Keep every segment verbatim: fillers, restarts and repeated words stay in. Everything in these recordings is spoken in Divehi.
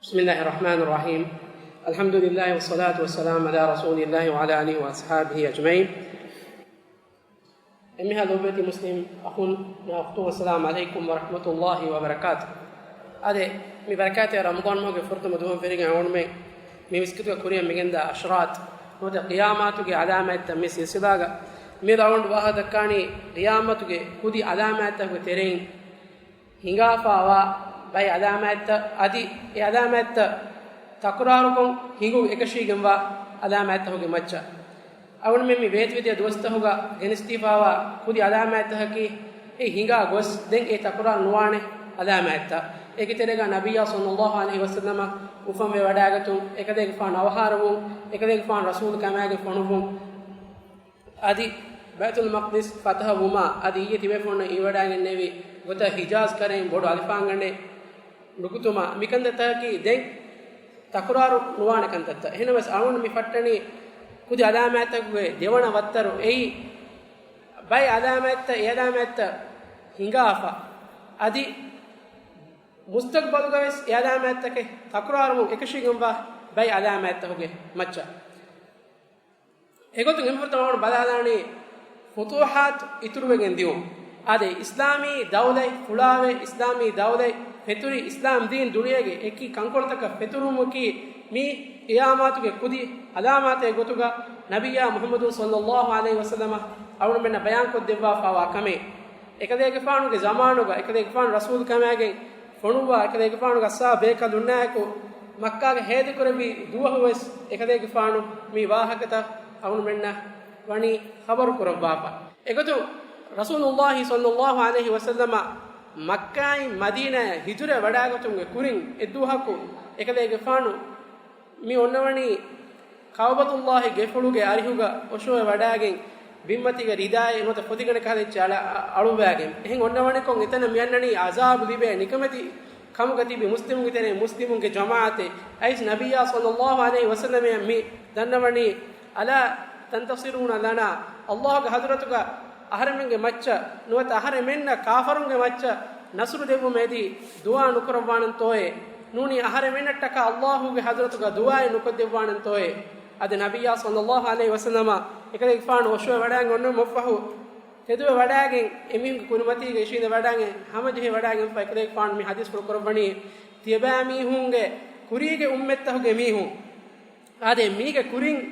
بسم الله الرحمن الرحيم. الحمد لله والصلاة والسلام على رسول الله وعلى آله وأصحابه أجمعين. އެންމެހާ ލޯބިވެތި މުސްލިމް އަޚުން، އުޚްތުން، އައްސަލާމު ޢަލައިކުމް ވަރަޙްމަތުﷲި ވަބަރަކާތު. އާދެ، މި ބަރަކާތްތެރި ރަމަޟާން މަހުގެ ފުރަތަމަ ދުވަހުން ފެށިގެން އަޅުގަނޑުމެން މި މިސްކިތުގެ ކުރިއަށް މިގެންދާ އަޝްރާތު ނުވަތަ ޤިޔާމާތުގެ ޢަލާމާތްތައް މި ސިލްސިލާގަ މިއަދު އަޅުގަނޑު ވާހަކަ ދައްކާނީ ޤިޔާމާތުގެ ކުދި ޢަލާމާތްތަކުގެ ތެރެއިން ހިނގާފާވާ ބައެއް ޢަލާމާތްތައް އަދި އެ ޢަލާމާތްތައް ތަކުރާރުކޮށް ހިނގުން އެކަށީގެންވާ ޢަލާމާތްތަކުގެ މައްޗަށް. އަޅުގަނޑުމެން މި ވޭތުވެދިޔަ ދުވަސްތަކުގަ ގެނެސްދީފާވާ ކުދި ޢަލާމާތްތަކަކީ އެ ހިނގާ ގޮސް ދެން އެ ތަކުރާރު ނުވާނެ ޢަލާމާތްތައް. އޭގެ ތެރޭގަ ނަބިއްޔާ ޞައްލައްލާހު ޢަލައިހި ވަސައްލަމަ އުފަންވެ ވަޑައިގަތުން، އެކަލޭގެފާނު އަވަހާރަވުން، އެކަލޭގެފާނު ރަސޫލު ކަމާގެން ފޮނުއްވުން، އަދި ބައިތުލް މަޤްދިސް ފަތަޙަ ވުމާ، އަދި އިއްޔެ ތިބޭފުޅުންނަށް އިވިވަޑައިގެންނެވި ގޮތަށް ޙިޖާޒް ކަރައިން ބޮޑު އަލިފާންގަނޑެއް ނުކުތުމާ، މިކަންތައްތަކަކީ ދެން ތަކުރާރު ނުވާނެ ކަންތައްތައް. އެހެންނަމަވެސް އަޅުގަނޑު މި ފައްޓަނީ ކުދި ޢަލާމާތްތަކުގެ ދެވަނަ ވައްތަރު. އެއީ ބައެއް ޢަލާމާތްތައް، އެ ޢަލާމާތްތައް ހިނގާފަ، އަދި މުސްތަޤްބަލުގަވެސް އެ ޢަލާމާތްތަކެއް ތަކުރާރުވުން އެކަށީގެންވާ ބައެއް ޢަލާމާތްތަކުގެ މައްޗަށް. އެގޮތުން އެންމެ ފުރަތަމަ އަޅުގަނޑު ބަލާލާނީ ފުތޫޙާތު އިތުރުވެގެން ދިއުން. އާދެ، އިސްލާމީ ދައުލަތް ފުޅާވެ، އިސްލާމީ ދައުލަތް ފެތުރި، އިސްލާމް ދީން ދުނިޔޭގެ އެކި ކަންކޮޅުތަކަށް ފެތުރުމަކީ މީ ޤިޔާމާތުގެ ކުދި ޢަލާމާތެއް ގޮތުގަ ނަބިއްޔާ މުޙައްމަދު ޞައްލައްލާހު ޢަލައިހި ވަސައްލަމަ އަޅުގަނޑުމެންނަށް ބަޔާންކޮށްދެއްވާފާވާ ކަމެއް. އެކަލޭގެފާނުގެ ޒަމާނުގަ އެކަލޭގެފާނު ރަސޫލު ކަމާގެން ފޮނުއްވާ އެކަލޭގެފާނުގެ އަޞްޙާބު ބޭކަލުންނާއެކު މައްކާގެ ހޭދަކުރެއްވި ދުވަހުވެސް އެކަލޭގެފާނު މި ވާހަކަތައް އަޅުގަނޑުމެންނަށް ވަނީ ޚަބަރު ކުރައްވާފަ. އެގޮތުން ރަސޫލުﷲ ޞައްލައްލާހު ޢަލައިހި ވަސައްލަމަ މައްކާއިން މަދީނާއަށް ހިޖުރަ ވަޑައިގަތުމުގެ ކުރިން އެއްދުވަހަކު އެކަލޭގެފާނު މި އޮންނަވަނީ ކަޢުބަތުﷲ ގެފުޅުގެ އަރިހުގަ އޮށޯވެ ވަޑައިގެން، ބިންމަތީގަ ރިދާއެއް ނުވަތަ ފޮތިގަނޑަކަށް ހަދައްޗަ އަޅަ-، އަ-، އަޅުއްވައިގެން. އެހެން އޮންނަވަނިކޮށް އެތަނަށް މި އަންނަނީ ޢަޒާބު ލިބޭ ނިކަމެތި ކަމުގަ ތިބި މުސްލިމުންގެ ތެރެއިން މުސްލިމުންގެ ޖަމާޢަތެއް. އައިސް ނަބިއްޔާ ޞައްލައްލާހު ޢަލައިހި ވަސައްލަމައަށް މި ދަންނަވަނީ، ألا تنتصرون لنا، ﷲ ގެ ޙަޟްރަތުގަ އަހަރެމެންގެ މައްޗަށް ނުވަތަ އަހަރެމެންނަށް ކާފަރުންގެ މައްޗަށް ނަޞްރު ދެއްވުމަށް އެދި ދުޢާ ނުކުރައްވާނަންތޯއޭ؟ ނޫނީ އަހަރެމެންނަށްޓަކާ ﷲ ގެ ޙަޟްރަތުގަ ދުޢާއެއް ނުކޮށްދެއްވާނަންތޯއޭ؟ އަދި ނަބިއްޔާ ޞައްލައްލާހު ޢަލައިހި ވަސައްލަމަ އެކަލޭގެފާނު އޮށޯވެ ވަޑައިގެން އޮންނަމަށްފަހު، ތެދުވެ ވަޑައިގެން އެމީހުންގެ ކުރިމަތީގަ އިށީނދެ ވަޑައިގެން ހަމަޖެހި ވަޑައިގެންފަ އެކަލޭގެފާނު މި ޙަދީޘްފުޅު ކުރައްވަނީ، ތިޔަބައިމީހުންގެ ކުރީގެ އުއްމަތްތަކުގެ މީހުން، އާދެ، މީގެ ކުރިން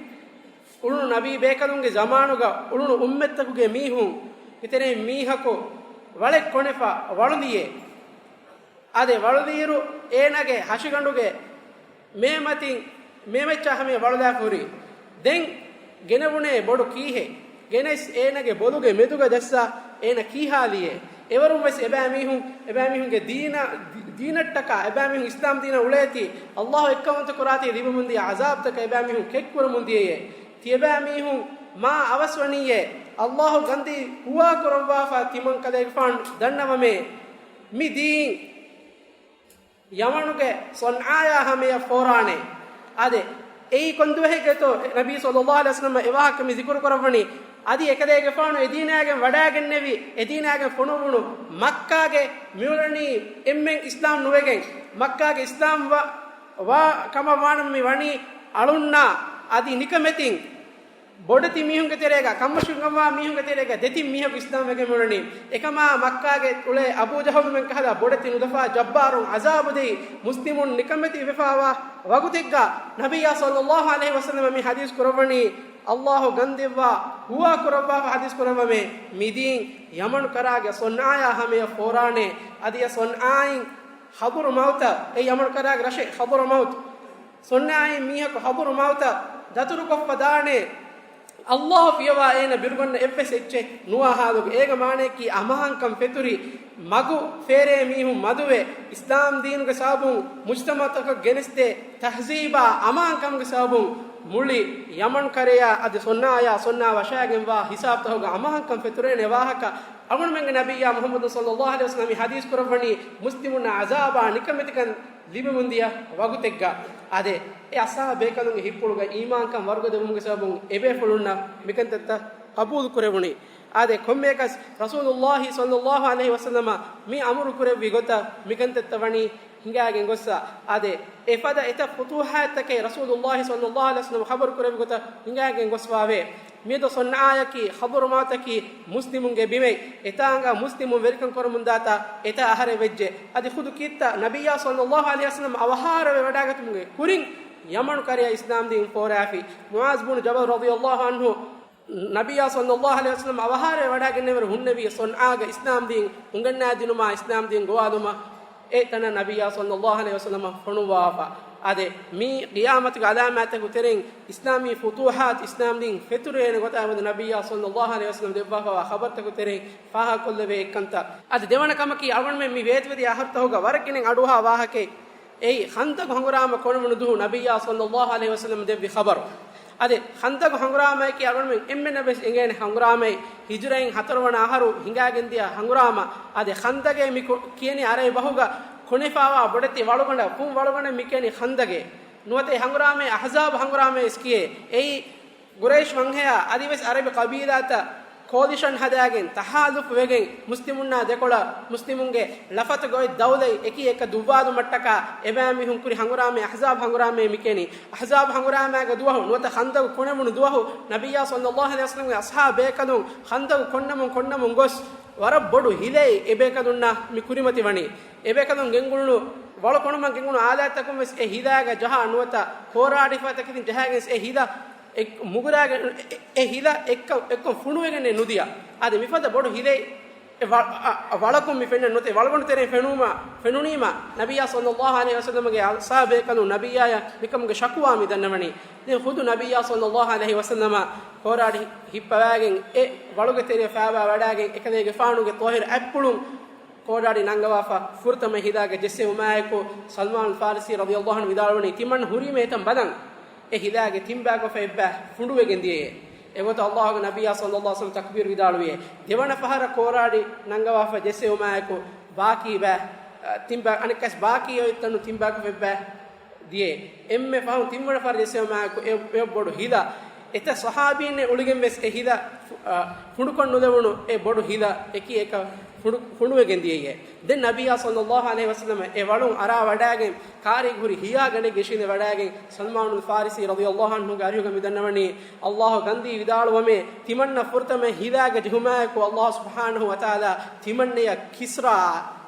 އުޅުނު ނަބީ ބޭކަލުންގެ ޒަމާނުގަ އުޅުނު އުއްމަތްތަކުގެ މީހުން ގެ ތެރެއިން މީހަކު ވަޅެއް ކޮނެފަ ވަޅުލިޔޭ. އާދެ، ވަޅުލިއިރު އޭނާގެ ހަށިގަނޑުގެ މޭމަތިން މޭމައްޗާ ހަމަޔަށް ވަޅުލާފަ ހުރި. ދެން ގެނެވުނޭ ބޮޑު ކީހެއް. ގެނެސް އޭނާގެ ބޮލުގެ މެދުގަ ޖައްސާ އޭނަ ކީހާލިޔޭ. އެވަރުން ވެސް އެބައިމީހުން، އެބައިމީހުންގެ ދީނަށް، ދީނަށްޓަކާ އެބައިމީހުން އިސްލާމް ދީނަށް އުޅޭތީ، ﷲ އެއްކައުވަންތަ ކުރާތީ ލިބެމުންދިޔަ ޢަޒާބްތަކަށް އެބައިމީހުން ކެތްކުރަމުންދިޔަޔޭ. ތިޔަބައިމީހުން މާ އަވަސްވަނީއޭ. ﷲ ގަންދީ ހުވާ ކުރައްވާފަ ތިމަންކަލޭގެފާނު ދަންނަވަމޭ. މި ދީން ޔަމަނުގެ ޞަންޢާޔާ ހަމަޔަށް ފޯރާނެ. އާދެ، އެއީ ކޮންދުވަހެއްގެތޯ ނަބީ ޞައްލައްލާހު ޢަލައިހި ވަސައްލަމަ އެވާހަކަ މި ޒިކުރު ކުރައްވަނީ؟ އަދި އެކަލޭގެފާނު އެދީނާގެން ވަޑައިގެންނެވި، އެދީނާގެން ފޮނުއްވުނު މައްކާގެ މިއުޅެނީ އެންމެން އިސްލާމް ނުވެގެން، މައްކާގެ އިސްލާމް ވާ، ވާ ކަމަށް ވާނަމަ މި ވަނީ އަޅުންނާ އަދި ނިކަމެތިން. ބޮޑެތި މީހުންގެ ތެރޭގަ، ކަންމަށިގަންވާ މީހުންގެ ތެރޭގަ ދެތިން މީހަކު އިސްލާމް ވެގެން މިއުޅެނީ. އެކަމާ މައްކާގެ އުޅޭ އަބޫ ޖަހުލުމެން ކަހަލަ ބޮޑެތި ނުދަފާ ޖައްބާރުން ޢަޒާބު ދެއި، މުސްލިމުން ނިކަމެތި ވެފާވާ ވަގުތެއްގަ ނަބިއްޔާ ޞައްލައްލާހު ޢަލައިހި ވަސައްލަމަ މި ޙަދީޘް ކުރައްވަނީ، ﷲ ގަންދެއްވާ ހުވާ ކުރައްވާފަ ޙަދީޘް ކުރައްވަމޭ. މި ދީން ޔަމަނު ކަރާގެ ޞަންޢާޔާ ހަމަޔަށް ފޯރާނެ. އަދި އެ ޞަންޢާއިން ޙަޟުރުމައުތަށް، އެ ޔަމަނު ކަރާގެ ރަށެއް ޙަޟުރުމައުތު، ޞަންޢާއިން މީހަކު ޙަޟުރުމައުތަށް ދަތުރުކޮށްފަ ދާނެ. ﷲ ފިޔަވާ އޭނަ ބިރުގަންނަ އެއްވެސް އެއްޗެއް ނުވާ ޙާލުގަ. އޭގެ މާނައަކީ އަމާންކަން ފެތުރި، މަގު ފޭރޭ މީހުން މަދުވެ، އިސްލާމް ދީނުގެ ސަބަބުން މުޖްތަމަޢުތަކަށް ގެނެސްދޭ ތަހްޒީބާ އަމާންކަމުގެ ސަބަބުން މުޅި ޔަމަން ކަރަޔާ އަދި ޞަންޢާޔާ ޞަންޢާ ވަށާގެންވާ ހިސާބުތަކުގަ އަމާންކަން ފެތުރޭނެ ވާހަކަ އަޅުގަނޑުމެންގެ ނަބިއްޔާ މުޙައްމަދު ޞައްލައްލާހު ޢަލައިހި ވަސައްލަމަ މި ޙަދީޘް ކުރައްވަނީ، މުސްލިމުންނަށް ޢަޒާބާ ނިކަމެތިކަން ލިބެމުންދިޔަ ވަގުތެއްގަ. އާދެ، އެ އަޞްޙާބު ބޭކަލުންގެ ހިތްޕުޅުގަ އީމާންކަން ވަރުގަދަވުމުގެ ސަބަބުން އެބޭފުޅުންނަށް މިކަންތައްތައް ޤަބޫލު ކުރެވުނީ. އާދެ، ކޮންމެއަކަސް ރަސޫލުﷲ ޞައްލަﷲ ޢަލައިހި ވަސައްލަމަ މި އަމުރު ކުރެއްވި ގޮތަށް މިކަންތައްތައް ވަނީ ހިނގާގެން ގޮއްސަ. އާދެ، އެފަދަ އެތައް ފުތޫޙާތްތަކެއް ރަސޫލުﷲ ޞައްލަﷲ ޢަލައިހި ވަސައްލަމަ ޚަބަރު ކުރެއްވި ގޮތަށް ހިނގާގެން ގޮސްފަވޭ. މިއަދު ޞަންޢާއަކީ ޚަޟުރަމައުތަކީ މުސްލިމުންގެ ބިމެއް. އެތާނގަ މުސްލިމުން ވެރިކަން ކުރަމުންދާތާ އެތާ އަހަރެއް ވެއްޖެ. އަދި ޚުދު ކީއްތަ ނަބިއްޔާ ޞައްލަﷲ ޢަލައިހި ވަސައްލަމަ އަވަހާރަވެ ވަޑާގަތުމުގެ ކުރިން ޔަމަނު ކަރަޔަށް އިސްލާމްދީން ފޯރާފި. މުޢާޛް ބުނު ޖަބަލް ރަޟިޔަﷲ ޢަންހު ނަބިއްޔާ ޞައްލަﷲ ޢަލައިހި ވަސައްލަމަ އަވަހާރަވެ ވަޑާގެންނެވި ހުންނެވީ ޞަންޢާގަ އިސްލާމްދީން އުނގަންނާދިނުމާ، އިސްލާމްދީން ގޮވާލުމަށް. އެ ތަނަށް ނަބިއްޔާ ޞައްލަﷲ ޢަލައިހި ވަސައްލަމަ ފޮނުއްވާފަ. އާދެ، މީ ޤިޔާމަތުގެ ޢަލާމާތްތަކުގެ ތެރެއިން އިސްލާމީ ފުތޫޙާތު، އިސްލާމްދީން ފެތުރޭނެ ގޮތާ އެބަދު ނަބިއްޔާ ޞައްލަﷲ ޢަލައިހި ވަސައްލަމަ ދެއްވާފަވާ ޚަބަރުތަކުގެ ތެރެއިން ފާހަގަކޮށްލެވޭ އެއްކަންތައް. އަދި ދެވަނަ ކަމަކީ، އަޅުގަނޑުމެން މި ވޭތުވެދިޔަ އަހަރުތަކުގަ ވަރަށް ގިނައިން އަޑުއަހާ ވާހަކައެއް އެއީ، ޚަންދަގު ހަނގުރާމަ ކޮނެވުނު ދުވަހު ނަބިއްޔާ ޞައްލަﷲ ޢަލައިހި ވަސައްލަމަ ދެއްވި ޚަބަރު. އަދި ޚަންދަގު ހަނގުރާމައަކީ އަޅުގަނޑުމެން އެންމެންނަށް ވެސް އެނގޭނެ ހަނގުރާމައެއް. ހިޖުރައިން ހަތަރުވަނަ އަހަރު ހިނގާގެންދިޔަ ހަނގުރާމަ. އަދި ޚަންދަގޭ މި ކު-، ކިޔަނީ ޢަރަބި ބަހުގަ ކޮނެފަވާ ބޮޑެތި ވަޅުގަނޑަށް، ފުން ވަޅުގަނޑަށް މި ކިޔަނީ ޚަންދަގޭ. ނުވަތަ އެ ހަނގުރާމައެއް އަޙްޒާބު ހަނގުރާމައެއް ވެސް ކިޔޭ. އެއީ، ގުރައިޝް ވަންހަޔާ އަދިވެސް ޢަރަބި ޤަބީލާތައް ކޯލިޝަން ހަދާގެން، ތަޙާލުފު ވެގެން، މުސްލިމުންނާ ދެކޮޅަށް، މުސްލިމުންގެ ލަފަތުގެ އޮތް ދައުލަތް އެކީ އެކަށް ދުއްވާލުމަށްޓަކާ އެބައިމީހުން ކުރި ހަނގުރާމައެއް އަޙްޒާބު ހަނގުރާމައޭ މިކިޔަނީ. އަޙްޒާބު ހަނގުރާމައިގެ ދުވަހު ނުވަތަ ޚަންދަގު ކޮނެވުނު ދުވަހު ނަބިއްޔާ ޞައްލަﷲ ޢަލައިހި ވަސައްލަމްގެ އަޞްޙާބު ބޭކަލުން ޚަންދަގު ކޮންނަމުން ކޮންނަމުން ގޮސް، ވަރަށް ބޮޑު ހިލައެއް އެބޭކަލުންނާ މި ކުރިމަތި ވަނީ. އެބޭކަލުން ގެންގުޅުނު ވަޅު ކޮނުމަށް ގެންގުޅުނު އާލާތްތަކުން ވެސް އެ ހިލާގަ ޖަހާ ނުވަތަ ހޯރާޑިފަތަކެތިން ޖަހާގެން އެ ހިލަ އެ-، މުގުރާގެ އެ-، އެ ހިލަ އެއްކަ-، އެއްކޮށް ފުނޑުވެގެންނެއް ނުދިޔަ. އާދެ، މިފަދަ ބޮޑު ހިލައެއް އެ ވަ-، އަ-، އަ-، ވަޅަކުން މި ފެންނަ ނުވަތަ ވަޅުގަނޑު ތެރެއިން ފެނުމަ، ފެނުނީމަ، ނަބިއްޔާ ޞައްލަﷲ ޢަލައިހި ވަސައްލަމަގެ އަޞްޙާބު ބޭކަލުން ނަބިއްޔާޔަށް މިކަމުގެ ޝަކުވާ މި ދަންނަވަނީ. ދެން ޚުދު ނަބިއްޔާ ޞައްލަﷲ ޢަލައިހި ވަސައްލަމަ ހޯރާޑި ހިއްޕަވާގެން އެ ވަޅުގެ ތެރެއަށް ފާބާ ވަޑާގެން އެކަލޭގެފާނުގެ ޠާހިރު އަތްޕުޅުން ކޯރާޑި ނަންގަވާފަ ފުރަތަމަ ހިލާގަ ޖެއްސެވުމާއެކު، ސަލްމާނުލް ފާރިސީ ރަޟިޔަﷲ ޢަންހު ވިދާޅުވަނީ، ތިމަން ހުރީމޭ އެތަން ބަލަން. އެ ހިލާގެ ތިންބާކޮށްފަ އެއްބައި ފުނޑުވެގެން ދިޔައޭ. އެގޮތަށް ﷲގެ ނަބިއްޔާ ޞައްލަﷲ ޢަލައިހި ވަސައްލަމަ ތަކްބީރު ވިދާޅުވިއޭ. ދެވަނަ ފަހަރަށް ކޯރާޑި ނަންގަވާފަ ޖެއްސެވުމާއެކު، ބާކީ ބައި، ތިންބާ، އަނެއްކާސް ބާކީ އޮތް ތަނު ތިންބާކޮށްފަ އެއްބައި ދިޔައޭ. އެންމެ ފަހުން ތިންވަނަ ފަހަރަށް ޖެއްސެވުމާއެކު އެ، އެ ބޮޑު ހިލަ. އެތައް ޞަޙާބީންނެއް އުޅިގެން ވެސް އެ ހިލަ ފު-، އަ، ފުނޑުކޮށް ނުލެވުނު އެ ބޮޑު ހިލަ އެކީ އެކަށް ފުނޑު-، ފުނޑުވެގެން ދިޔައޭ. ދެން ނަބިއްޔާ ޞައްލަﷲ ޢަލައިހި ވަސައްލަމަ އެ ވަޅުން އަރާ ވަޑާގެން ކާރީގަ ހުރި ހިޔާ ގަނޑެއްގެ އިށީނދެ ވަޑާގެން ސަލްމާނުލް ފާރިސީ ރަޟިޔަﷲ ޢަންހުގެ އަރިހުގަ މި ދަންނަވަނީ، ﷲ ގަންދީ ވިދާޅުވަމޭ، ތިމަންނަ ފުރަތަމަ ހިލާގަ ޖެހުމާއެކު ﷲ ސުބްޙާނަހޫ ވަތަޢާލާ ތިމަންނަޔަށް ކިސްރާ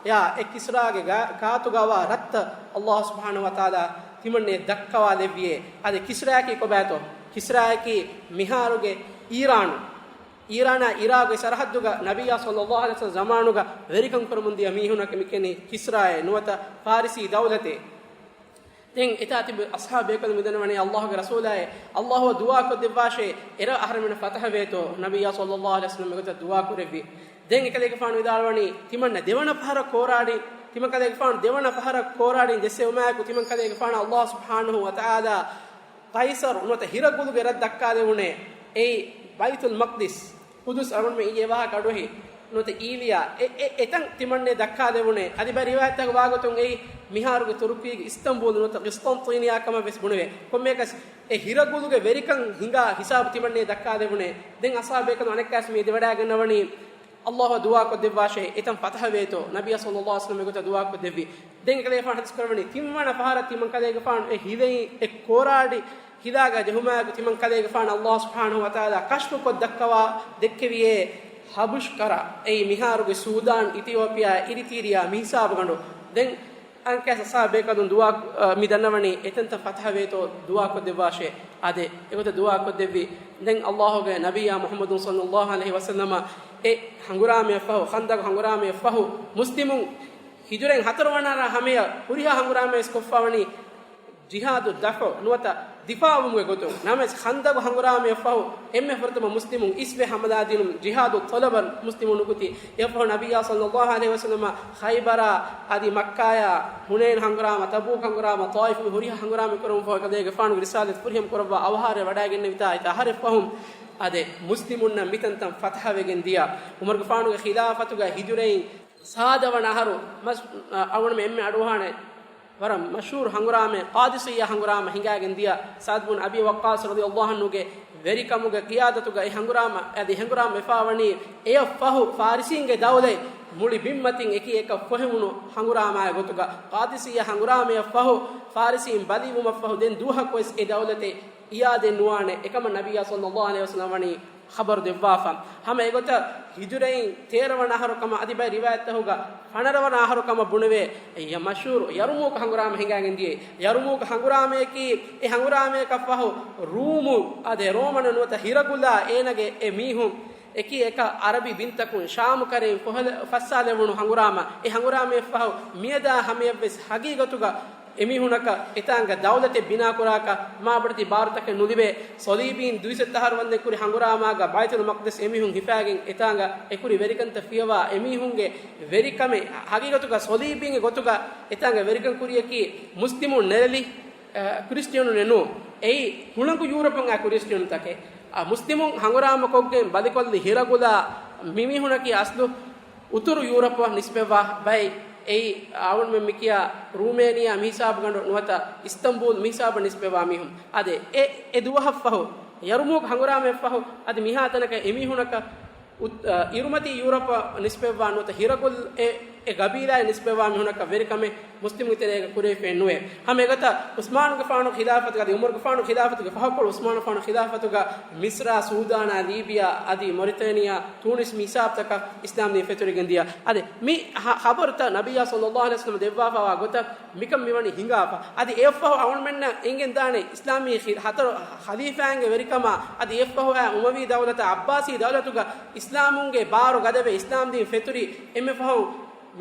ޔާ އެ ކިސްރާގެ ގާ-، ގާތުގަވާ ރަށްތައް ﷲ ސުބްޙާނަހޫ ވަތަޢާލާ ތިމަންނަޔަށް ދައްކަވާލެއްވިއޭ. އަދި ކިސްރާއަކީ ކޮބާތޯ؟ ކިސްރާއަކީ މިހާރުގެ އީރާނު. އީރާނާ އިރާގުގެ ސަރަހައްދުގަ ނަބިއްޔާ ޞައްލަﷲ ޢަލައިހި ވަސައްލަމަ ޒަމާނުގަ ވެރިކަން ކުރަމުން ދިޔަ މީހުންނަކަށް މިކިޔަނީ ކިސްރާއޭ ނުވަތަ ފާރިސީ ދައުލަތޭ. ދެން އެތާ ތިބި އަޞްޙާބު ބޭކަލުން މިދަންނަވަނީ ﷲގެ ރަސޫލާއޭ، ﷲ ދުޢާ ކޮށްދެއްވާށޭ، އެރަށް އަހަރެމެންނަށް ފަތަޙަ ވޭތޯ؟ ނަބިއްޔާ ޞައްލަﷲ ޢަލައިހި ވަސައްލަމަ އެގޮތަށް ދުޢާ ކުރެއްވި. ދެން އެކަލޭގެފާނު ވިދާޅުވަނީ، ތިމަންނަ ދެވަނަ ފަހަރަށް ކޯރާޑި، ތިމަން ކަލޭގެފާނު ދެވަނަ ފަހަރަށް ކޯރާޑިން ޖެއްސެވުމާއެކު، ތިމަން ކަލޭގެފާނަށް ﷲ ސުބްޙާނަހޫ ވަތަޢާލާ ޤައިޞަރު ނުވަތަ ހިރަގުލުގެ ރަށް ދައްކާލެވުނޭ. އެއީ ބައިތުލް މަޤްދިސް، ޤުދުސް އަޅުގަނޑުމެން އިއްޔެ ވާހަކަ އަޑުއެހި ނުވަތަ އީލިޔާ، އެ، އެ، އެތަން ތިމަންނަ ދައްކާލެވުނޭ. އަދި ބައެއް ރިވާޔަތްތަކުގެ ވާގޮތުން އެއީ މިހާރުގެ ތުރުކީގެ އިސްތަންބޫލް ނުވަތަ ޤިސްޠަންޠީނިޔާ ކަމަށް ވެސް ބުނެވޭ. ކޮންމެއަކަސް އެ ހިރަގުލުގެ ވެރިކަން ހިނގާ ހިސާބު ތިމަންނަ ދައްކާލެވުނޭ. ދެން އަޞްޙާބު ބޭކަލުން އަނެއްކާވެސް މި އެދިވަޑައިގަންނަވަނީ، ﷲ އަށް ދުޢާ ކޮށްދެއްވާށޭ، އެތަން ފަތަޙަ ވޭތޯ؟ ނަބިއްޔާ ޞައްލަﷲ ޢަލައިހި ވަސައްލަމަ އެގޮތަށް ދުޢާ ކޮށްދެއްވި. ދެން އެކަލޭގެފާނު ޙަދީޘް ކުރައްވަނީ، ތިންވަނަ ފަހަރަށް ތިމަން ކަލޭގެފާނު އެ ހިލައިން އެ ކޯރާޑި ހިލާގަ ޖެހުމާއެކު، ތިމަން ކަލޭގެފާނަށް ﷲ ސުބްޙާނަހޫ ވަތަޢާލާ ކަޝްފު ކޮށް ދައްކަވާ ދެއްކެވިއޭ، ހަބަޝް ކަރަ، އެއީ މިހާރުގެ ސޫދާން، އިތިއޯޕިއާ، އިރިތީރިޔާ މި ހިސާބުގަނޑު. ދެން އަނެއްކާވެސް އަޞްޙާބު ބޭކަލުން ދުޢާ، އަ، މި ދަންނަވަނީ އެތަންތަން ފަތަޙަ ވޭތޯ ދުޢާ ކޮށްދެއްވާށޭ. އާދެ، އެގޮތަށް ދުޢާ ކޮށްދެއްވި. ދެން ﷲގެ ނަބިއްޔާ މުޙައްމަދު ޞައްލަﷲ ޢަލައިހި ވަސައްލަމަ އެ ހަނގުރާމަޔަށްފަހު، ޚަންދަގު ހަނގުރާމަޔަށްފަހު، މުސްލިމުން ހިޖުރައިން ހަތަރުވަނަ ހަމަޔަށް ހުރިހާ ހަނގުރާމަޔަސް ކޮށްފަވަނީ ޖިހާދު ދަފްޢު ނުވަތަ ދިފާޢުވުމުގެ ގޮތުން. ނަމަވެސް ޚަންދަގު ހަނގުރާމަޔަށްފަހު އެންމެ ފުރަތަމަ މުސްލިމުން އިސްވެ ހަމަލާދިނުން ޖިހާދު ޠަލަބަށް މުސްލިމުން ނުކުތީ. އެއަށްފަހު ނަބިއްޔާ ޞައްލަﷲ ޢަލައިހި ވަސައްލަމަ ޚައިބަރާ އަދި މައްކާޔާ ޙުނައިން ހަނގުރާމަ، ތަބޫކް ހަނގުރާމަ، ޠާއިފު މި ހުރިހާ ހަނގުރާމަ ކުރަމުން ފަހު އެކަލޭގެފާނުގެ ރިސާލަތް ފުރިހަމަ ކުރައްވާ އަވަހާރަވެ ވަޑައިގެންނެވިތާ އެތައް އަހަރެއް ފަހުން އާދެ، މުސްލިމުންނަށް މިތަންތަން ފަތަޙަވެގެން ދިޔަ. ޢުމަރުގެފާނުގެ ޚިލާފަތުގަ ހިޖުރައިން ސާދަވަނަ އަހަރު މަސް-، އަ، އަޅުގަނޑުމެން އެންމެ އަޑުއަހާނެ ވަރަށް މަޝްހޫރު ހަނގުރާމައެއް، ޤާދިސިއްޔާ ހަނގުރާމަ ހިނގާގެން ދިޔަ، ސަޢްދު ބުން އަބީ ވައްޤާޞް ރަޟިޔަﷲ ޢަންހުގެ ވެރިކަމުގެ ޤިޔާދަތުގަ އެ ހަނގުރާމަ އަދި ހަނގުރާމަ ވެފާވަނީ އެއަށްފަހު ފާރިސީންގެ ދައުލަތް މުޅި ބިންމަތިން އެކި އެކަށް ފޮހެވުނު ހަނގުރާމާއެއް ގޮތުގަ. ޤާދިސިއްޔާ ހަނގުރާމަޔަށްފަހު ފާރިސީން ބަލިވުމަށްފަހު ދެން ދުވަހަކުވެސް އެ ދައުލަތެއް އިޔާދެއް ނުވާނެ. އެކަމަށް ނަބިއްޔާ ޞައްލައްލާހު ޢަލައިހި ވަސައްލަމަ ވަނީ ޚަބަރު ދެއްވާފަ. ހަމަ އެގޮތަށް ހިޖުރައިން ތޭރަވަނަ އަހަރު ކަމަށް އަދި ބައެއް ރިވާޔަތްތަކުގަ ފަނަރަވަނަ އަހަރު ކަމަށް ބުނެވޭ. އެ މަޝްހޫރު ޔަރުމޫކު ހަނގުރާމަ ހިނގާގެން ދިޔަ. ޔަރުމޫކު ހަނގުރާމަޔަކީ އެ ހަނގުރާމަޔަކަށްފަހު ރޫމު އަދި ރޯމަނު ނުވަތަ ހިރަގުލާ އޭނަގެ އެ މީހުން އެކި އެކަށް އަރަބި ބިންތަކުން ޝާމު ކަރައިން ފޮހެލ-، ފައްސާލެވުނު ހަނގުރާމަ. އެ ހަނގުރާމަޔަށްފަހު މިއަދާ ހަމަޔަށްވެސް ހަގީގަތުގަ އެމީހުނަކަށް އެތާނގަ ދައުލަތެއް ބިނާކުރާކަށް މާބޮޑެތި ބާރުތަކެއް ނުލިބޭ. ޞަލީބީން ދުއިސައްތަ އަހަރު ވަންދެން ކުރި ހަނގުރާމާގަ ބައިތުލް މަޤްދިސް އެމީހުން ހިފާގެން އެތާނގަ އެކުރި ވެރިކަންތައް ފިޔަވާ އެމީހުންގެ ވެރިކަމެއް ހަގީގަތުގަ ޞަލީބީންގެ ގޮތުގަ އެތާނގަ ވެރިކަން ކުރިޔަކީ މުސްލިމުން ނެރެލި، އަ، ކްރިސްޓިއަނުން ނޫން. އެއީ ހުޅަނގު ޔޫރަޕުން އާ ކްރިސްޓިއަނުންތަކެއް. އަ، މުސްލިމުން ހަނގުރާމަ ކޮށްގެން ބަލިކޮށްލި ހިރަގުލާ މިމީހުނަކީ އަސްލު އުތުރު ޔޫރަޕަށް ނިސްބަތްވާ ބައެއް. އެއީ އަޅުގަނޑުމެން މިކިޔާ ރޫމޭނިއާ މިހިސާބުގަނޑު ނުވަތަ އިސްތަންބޫލް މިހިސާބަށް ނިސްބަތްވާ މީހުން. އާދެ، އެ، އެ ދުވަހަށްފަހު، ޔަރުމޫކް ހަނގުރާމައަށްފަހު، އަދި މިހާތަނަކަށް އެމީހުނަކަށް އު-، އަ، އިރުމަތީ ޔޫރަޕަށް ނިސްބަތްވާ ނުވަތަ ހިރަގުލް އެ، އެ ގަބީލާއަށް ނިސްބަތްވާ މީހުނަކަށް ވެރިކަމެއް މުސްލިމުންގެ ތެރޭގަ ކުރެވިފައެއް ނުވޭ. ހަމަ އެގޮތަށް ޢުސްމާނުގެފާނު ޚިލާފަތުގަ އަދި ޢުމަރުގެފާނު ޚިލާފަތުގެ ފަހަކޮޅު ޢުސްމާނުގެފާނު ޚިލާފަތުގަ މިޞްރާ، ސޫދާނާ، ލީބިޔާ އަދި މޮރިތޭނިޔާ، ތޫނިސް މި ހިސާބުތަކަށް އިސްލާމް ދީން ފެތުރިގެން ދިޔަ. އަދި މި ހަ-، ޚަބަރުތައް ނަބިއްޔާ ޞައްލައްލާހު ޢަލައިހި ވަސައްލަމަ ދެއްވާފަވާ ގޮތަށް މިކަން މިވަނީ ހިނގާފަ. އަދި އެއަށްފަހު އަޅުގަނޑުމެންނަށް އެނގެންދާނެ އިސްލާމީ ޚި-، ހަތަރު ޚަލީފާއިންގެ ވެރިކަމާ، އަދި އެއަށްފަހު އައި އުމަވީ ދައުލަތާ ޢައްބާސީ ދައުލަތުގަ އިސްލާމުންގެ ބާރު ގަދަވެ އިސްލާމް ދީން ފެތުރި. އެންމެ ފަހުން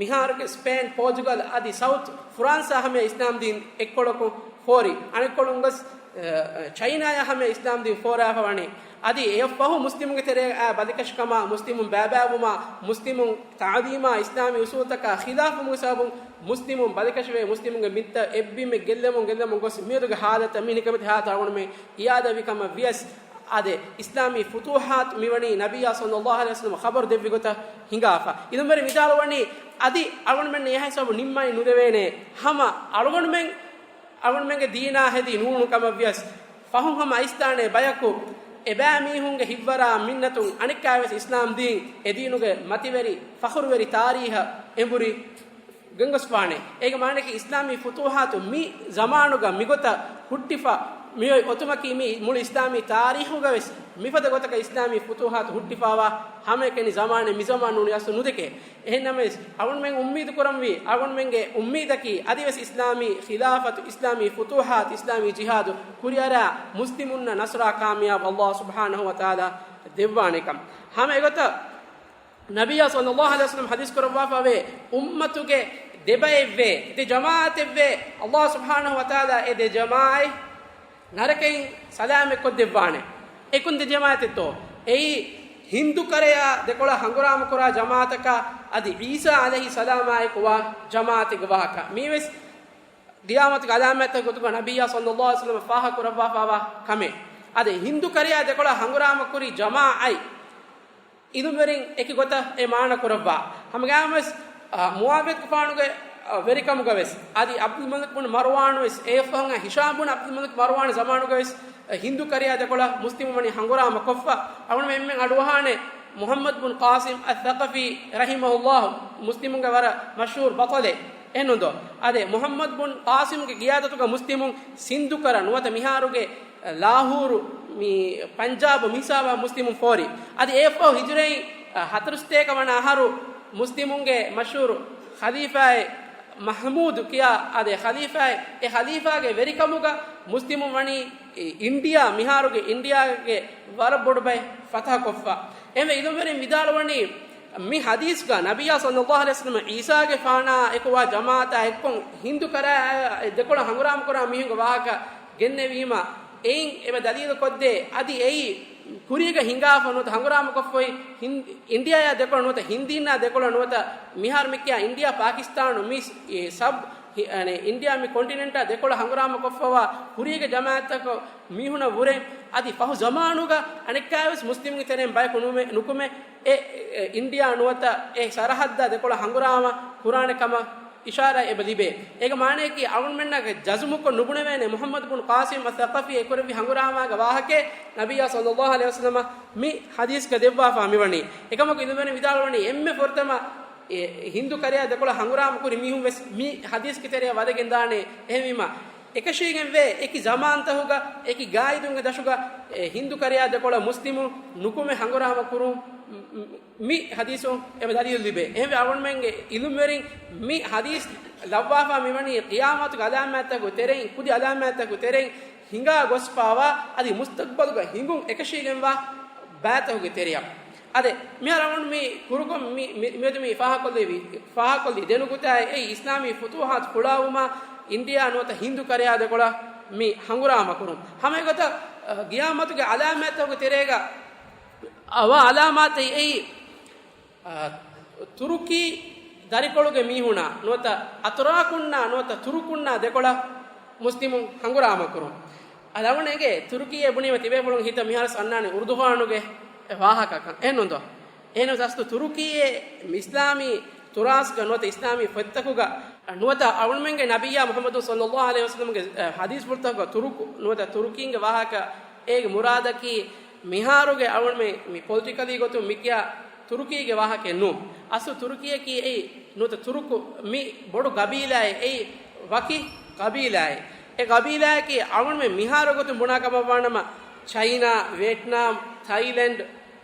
މިހާރުގެ ސްޕޭން، ޕޯޗުގަލް އަދި ސައުތު ފުރާންސާ ހަމަޔަށް އިސްލާމް ދީން އެއްކޮޅަކުން ފޯރި. އަނެއްކޮޅުން ގޮސް، އަ، ޗައިނާޔާ ހަމަޔަށް އިސްލާމް ދީން ފޯރާފަ ވަނީ. އަދި އެއަށްފަހު މުސްލިމުންގެ ތެރޭ އައި ބަލިކަށިކަމާ، މުސްލިމުން ބައިބައިވުމާ، މުސްލިމުން ތާލީމާ، އިސްލާމީ އުސޫލުތަކާ ޚިލާފުވުމުގެ ސަބަބުން މުސްލިމުން ބަލިކަށިވެ، މުސްލިމުންގެ މިންތައް އެއްބިމެއް ގެއްލެމުން، ގެއްލެމުން ގޮސް މިއަދުގެ ޙާލަތަށް މި ނިކަމެތި ޙާލަތަށް އަޅުގަނޑުމެން އިޔާދަވި ކަމަށް ވިޔަސް، އާދެ، އިސްލާމީ ފުތޫޙާތު މިވަނީ ނަބިއްޔާ ޞައްލައްލާހު ޢަލައިހި ވަސައްލަމަ ޚަބަރު ދެއްވި ގޮތަށް ހިނގާފަ. އިލްމުވެރިން ވިދާޅުވަނީ، އަދި އަޅުގަނޑުމެން އެހާ ހިސާބު ނިންމާނީ ނުދެވޭނެ. ހަމަ އަޅުގަނޑުމެން، އަޅުގަނޑުމެންގެ ދީނާ ހެދީ ނޫނު ކަމަށް ވިޔަސް، ފަހުން ހަމަ އައިސްދާނެ ބަޔަކު އެބައިމީހުންގެ ހިތްވަރާ މިންނަތުން އަނެއްކާވެސް އިސްލާމް ދީން އެދީނުގެ މަތިވެރި ފަޚުރުވެރި ތާރީހަށް އެނބުރި ގެންގޮސްފާނެ. އޭގެ މާނައަކީ އިސްލާމީ ފުތޫޙާތު މި ޒަމާނުގަ މިގޮތަށް ހުއްޓިފަ މިއޮތް އޮތުމަކީ މި މުޅި އިސްލާމީ ތާރީޚުގަވެސް މިފަދަ ގޮތަކަށް އިސްލާމީ ފުތޫޙާތު ހުއްޓިފާވާ ހަމައެކަނި ޒަމާނެއް މި ޒަމާން ނޫނީ އަސްލު ނުދެކޭ. އެހެންނަމަވެސް، އަޅުގަނޑުމެން އުއްމީދު ކުރަންވީ، އަޅުގަނޑުމެންގެ އުއްމީދަކީ އަދިވެސް އިސްލާމީ ޚިލާފަތު، އިސްލާމީ ފުތޫޙާތު، އިސްލާމީ ޖިހާދު ކުރިއަރާ މުސްލިމުންނަށް ނަޞްރާ ކާމިޔާބު ﷲ ސުބްޙާނަހޫ ވަތަޢާލާ ދެއްވާނެކަން. ހަމަ އެގޮތަށް ނަބިއްޔާ ޞައްލައްލާހު ޢަލައިހި ވަސައްލަމަ ޙަދީޘް ކުރައްވާފަވޭ، އުއްމަތުގެ ދެބައެއްވޭ، ދެ ޖަމާޢަތެއްވޭ، ﷲ ސުބްޙާނަހޫ ވަތަޢާލާ އެ ދެ ޖަމާޢަތް ނަރަކައިން ސަލާމަތްކޮށްދެއްވާނެ. އެ ކޮން ދެ ޖަމާޢަތެއްތޯ؟ އެއީ ހިންދު ކަރަޔާ ދެކޮޅަށް ހަނގުރާމަކުރާ ޖަމާޢަތަކާ އަދި ޢީސާ ޢަލައިހިއްސަލާމާއެކު ވާ ޖަމާޢަތެއްގެ ވާހަކަ. މީވެސް ޤިޔާމަތުގެ ޢަލާމާތްތަކުގެ ގޮތުގަ ނަބިއްޔާ ޞައްލައްލާހު ޢަލައިހި ވަސައްލަމަ ފާހަގަކުރައްވާފައިވާ ކަމެއް. އަދި ހިންދު ކަރަޔާ ދެކޮޅަށް ހަނގުރާމަކުރި ޖަމާޢަތް އިލްމުވެރިން އެކި ގޮތަށް އެ މާނަ ކުރައްވާ. ހަމަގައިމުވެސް، އަ، މުޢާވިޔަތުގެފާނުގެ، އަ، ވެރިކަމުގަވެސް، އަދި ޢަބްދުލް މަލިކް ބުން މަރުވާނުވެސް، އެއަށްފަހުން އައި ހިޝާމް ބުން ޢަބްދުލް މަލިކް މަރުވާން ޒަމާނުގަވެސް، އަ، ހިންދު ކަރަޔާ ދެކޮޅަށް މުސްލިމުން ވަނީ ހަނގުރާމަ ކޮށްފަ. އަޅުގަނޑުމެން އެންމެން އަޑުއަހާނެ މުޙައްމަދު ބުން ޤާސިމް އައްޘަޤަފީ ރަޙިމަހުﷲ، މުސްލިމުންގެ ވަރަށް މަޝްހޫރު ބަޠަލެއް. އެހެންނުންދޯ؟ އާދެ، މުޙައްމަދު ބުން ޤާސިމްގެ ޤިޔާދަތުގަ މުސްލިމުން ސިންދު ކަރަ ނުވަތަ މިހާރުގެ ލާހޫރު މި ޕަންޖާބު މިހިސާބަށް މުސްލިމުން ފޯރި. އަދި އެއަށްފަހު ހިޖުރައިން، އަ، ހަތަރުސަތޭކަ ވަނަ އަހަރު މުސްލިމުންގެ މަޝްހޫރު ޚަލީފާއެއް މަޙްމޫދު ކިޔާ އާދެ ޚަލީފާއެއް، އެ ޚަލީފާގެ ވެރިކަމުގަ މުސްލިމުން ވަނީ އިންޑިއާ، މިހާރުގެ އިންޑިއާގެ ވަރަށް ބޮޑު ބައެއް ފަތަޙަ ކޮށްފަ. އެހެންވެ އިލްމުވެރިން ވިދާޅުވަނީ، މި ޙަދީޘްގަ ނަބިއްޔާ ޞައްލައްލާހު ޢަލައިހި ވަސައްލަމަ ޢީސާގެފާނާ އެކު ވާ ޖަމާޢަތާ އެއްކޮށް ހިންދު ކަރައި ދެކޮޅަށް ހަނގުރާމަ ކުރާ މީހުންގެ ވާހަކަ ގެންނެވީމަ، އެއިން އެބަ ދަލީލު ކޮށްދޭ. އަދި އެއީ ކުރީގަ ހިނގާފަ ނުވަތަ ހަނގުރާމަ ކޮށްފައި ހިން-، އިންޑިއާޔާ ދެކޮޅަށް ނުވަތަ ހިންދީންނާ ދެކޮޅަށް ނުވަތަ މިހާރު މި ކިޔާ އިންޑިއާ ޕާކިސްތާނު މި ސް-، އެ ސަބް ހި-، އަނެ، އިންޑިއާ މި ކޮންޓިނެންޓާ ދެކޮޅަށް ހަނގުރާމަ ކޮށްފަވާ ކުރީގެ ޖަމާޢަތްތަކަށް މީހުނަށް ވުރެ، އަދި ފަހު ޒަމާނުގަ އަނެއްކާވެސް މުސްލިމުންގެ ތެރެއިން ބަޔަކު ނުމެ-، ނުކުމެ، އެ، އެ، އިންޑިއާ ނުވަތަ އެ ސަރަހައްދާ ދެކޮޅަށް ހަނގުރާމަ ކުރާނެ ކަމަށް އިޝާރާތް އެބަ ލިބޭ. އޭގެ މާނައަކީ އަޅުގަނޑުމެންނަށް ޖަޒުމުކޮށް ނުބުނެވޭނެ މުޙައްމަދު ބުން ޤާސިމް އައްސަޤަފީ އެ ކުރެއްވި ހަނގުރާމާގެ ވާހަކައެއް ނަބިއްޔާ ޞައްލައްލާހު ޢަލައިހި ވަސައްލަމަ މި ޙަދީޘްގަ ދެއްވާފާ މިވަނީ. އެކަމަކު އިލްމުވެރިން ވިދާޅުވަނީ އެންމެ ފުރަތަމަ އެ ހިންދު ކަރަޔާ ދެކޮޅަށް ހަނގުރާމަ ކުރި މީހުން ވެސް މި ޙަދީޘްގެ ތެރެއަށް ވަދެގެން ދާނެ. އެހެންވީމަ، އެކަށީގެންވޭ އެކި ޒަމާންތަހުގަ، އެކި ގާއިދުންގެ ދަށުގަ އެ ހިންދު ކަރަޔާ ދެކޮޅަށް މުސްލިމުން ނުކުމެ ހަނގުރާމަ ކުރުން މި ޙަދީޘުން އެބަ ދަލީލު ލިބޭ. އެހެންވެ، އަޅުގަނޑުމެންގެ އިލްމުވެރިން މި ޙަދީޘް ލައްވާފާ މިވަނީ ޤިޔާމަތުގެ ޢަލާމާތްތަކުގެ ތެރެއިން، ކުދި ޢަލާމާތްތަކުގެ ތެރެއިން ހިނގާ ގޮސްފާވާ، އަދި މުސްތަޤްބަލުގަ ހިނގުން އެކަށީގެންވާ ބައިތަކުގެ ތެރެއަށް. އާދެ، މިހާރު އަޅުގަނޑު މި ކުރުކޮށް މި، މި، މިއަދު މި ފާހަގަކޮށްލެވި، ފާހަގަކޮށްލީ ދެނުގުތާއި އެއީ އިސްލާމީ ފުތޫޙާތު ފުޅާވުމާ އިންޑިއާ ނުވަތަ ހިންދު ކަރަޔާ ދެކޮޅަށް މި ހަނގުރާމަ ކުރުން. ހަމަ އެގޮތަށް، އަ، ގިޔާމަތުގެ ޢަލާމާތްތަކުގެ ތެރޭގަ އަވާ ޢަލާމާތެއް އެއީ، އަ، ތުރުކީ ދަރިކޮޅުގެ މީހުނާ ނުވަތަ އަތުރާކުންނާ ނުވަތަ ތުރުކުންނާ ދެކޮޅަށް މުސްލިމުން ހަނގުރާމަ ކުރުން. އަދި އަޅުގަނޑު އެނގޭ ތުރުކީއޭ ބުނީމަ ތިބޭފުޅުން ހިތަށް މިހާރު ވެސް އަންނާނެ އުރުދުގާނުގެ ވާހަކަކަން. އެހެންނު އަސްލު ތުރުކީއޭ އިސްލާމީ ތުރާސްގަ ނުވަތަ އިސްލާމީ ފޮތްތަކުގަ ނުވަތަ އަޅުގަނޑުމެންގެ ނަބިއްޔާ މުޙައްމަދު ޞައްލައްލާހު ޢަލައިހި ވަސައްލަމްގެ، އަ، ޙަދީޘްފުޅުތަކުގަ ތުރުކު ނުވަތަ ތުރުކީންގެ ވާހަކަ އޭގެ މުރާދަކީ މިހާރުގެ އަޅުގަނޑުމެން މި ޕޮލިޓިކަލީ ގޮތުން މިކިޔާ ތުރުކީގެ ވާހަކައެއް ނޫން. އަސްލު ތުރުކީއަކީ އެއީ ނުވަތަ ތުރުކު މި ބޮޑު ގަބީލާއެއް އެއީ ވަކި ގަބީލާއެއް. އެ ގަބީލާއަކީ އަޅުގަނޑުމެން މިހާރު ގޮތުން ބުނާ ކަމަށްވާނަމަ، ޗައިނާ، ވިއެޓްނާމް، ތައިލެންޑް،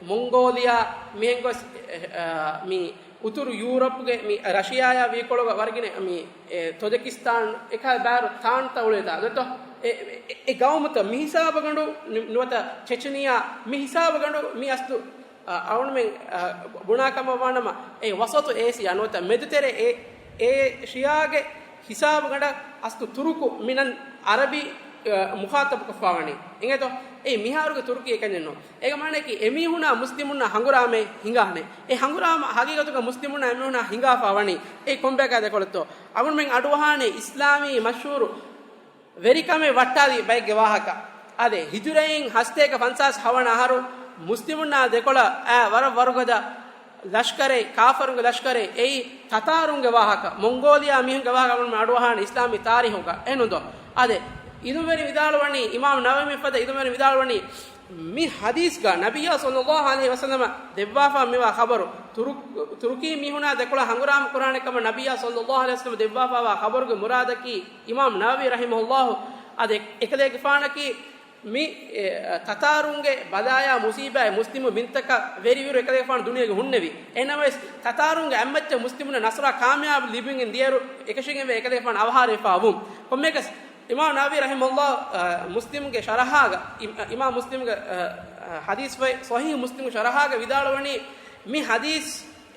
މޮންގޯލިއާ، މިހެން ގޮސް، އެ، އެ، މި އުތުރު ޔޫރަޕްގެ މި ރަޝިޔާޔާ ވީކޮޅުގަ ވަރުގިނަ މި، އެ، ތޮޖެކިސްތާން އެކާ ބާރު ތާންތަ އުޅޭތާ ދޮތޯ؟ އެ، އެ، އެ ގައުމުތައް މި ހިސާބަގަނޑު ނު-، ނުވަތަ ޗެޗްނިޔާ މި ހިސާބަގަނޑު މި އަސްލު އަ، އަޅުގަނޑުމެން، އަ، ބުނާ ކަމަށް ވާނަމަ، އެ ވަސަތު އޭޝިޔާ ނުވަތަ މެދުތެރެ އެ، އޭޝިޔާގެ ހިސާބުގަނޑަށް އަސްލު ތުރުކު މިނަން އަރަބި، އަ، މުޚާޠަބުކޮށްފާވަނީ. އިނގޭތޯ؟ އެއީ މިހާރުގެ ތުރުކީ އެކަންޏެއް ނޫން. އޭގެ މާނައަކީ އެމީހުނާ މުސްލިމުންނާ ހަނގުރާމައެއް ހިނގާނެ. އެ ހަނގުރާމަ ހަގީގަތުގަ މުސްލިމުންނާ އެމީހުނާ ހިނގާފާ ވަނީ އެ ކޮންބަޔަކާ ދެކޮޅަށްތޯ؟ އަޅުގަނޑުމެން އަޑުއަހާނެ އިސްލާމީ މަޝްހޫރު ވެރިކަމެއް ވައްޓާލި ބައެއްގެ ވާހަކަ. އާދެ، ހިޖުރައިން ހަސަތޭކަ ފަންސާސް ހަވަނަ އަހަރު މުސްލިމުންނާ ދެކޮޅަށް އައި ވަރަށް ވަރުގަދަ ލަޝްކަރެއް، ކާފަރުންގެ ލަޝްކަރެއް އެއީ ތަތާރުންގެ ވާހަކަ. މޮންގޯލިއާ މީހުންގެ ވާހަކަ އަޅުގަނޑުމެން އަޑުއަހާނެ އިސްލާމީ ތާރީހުގަ. އެހެންނުންދޯ؟ އާދެ، އިލްމުވެރިން ވިދާޅުވަނީ، އިމާމް ނަވަވީ ފަދަ އިލްމުވެރިން ވިދާޅުވަނީ، މި ޙަދީޘްގަ ނަބިއްޔާ ޞައްލައްލާހު ޢަލައިހި ވަސައްލަމަ ދެއްވާފާ މިވާ ޚަބަރު، ތުރު-، ތުރުކީ މީހުނާ ދެކޮޅަށް ހަނގުރާމަ ކުރާނެ ކަމަށް ނަބިއްޔާ ޞައްލައްލާހު ޢަލައިހި ވަސައްލަމަ ދެއްވާފާވާ ޚަބަރުގެ މުރާދަކީ، އިމާމް ނަވަވީ ރަޙިމަހުﷲ އަދި އެކަލޭގެފާނަކީ މި، އެ، ތަތާރުންގެ ބަލާޔާ މުސީބާއި މުސްލިމު ބިންތަކަށް ވެރިވިއިރު އެކަލޭގެފާނު ދުނިޔޭގަ ހުންނެވި. އެހެންނަމަވެސް، ތަތާރުންގެ އަތްމައްޗަށް މުސްލިމުންނަށް ނަޞްރާ ކާމިޔާބު ލިބިގެން ދިޔައިރު އެކަށީގެންވެ އެކަލޭގެފާނު އަވަހާރަވެފާ ވުން. ކޮންމެއަކަސް، އިމާމް ނަވަވީ ރަޙިމަހުﷲ، އަ، މުސްލިމްގެ ޝަރަޙާގަ، އި-، އިމާމް މުސްލިމްގެ، އަ، އަ، ޙަދީޘް ފޮތް ޞަޙީޙު މުސްލިމްގެ ޝަރަޙާގަ ވިދާޅުވަނީ، މި ޙަދީޘް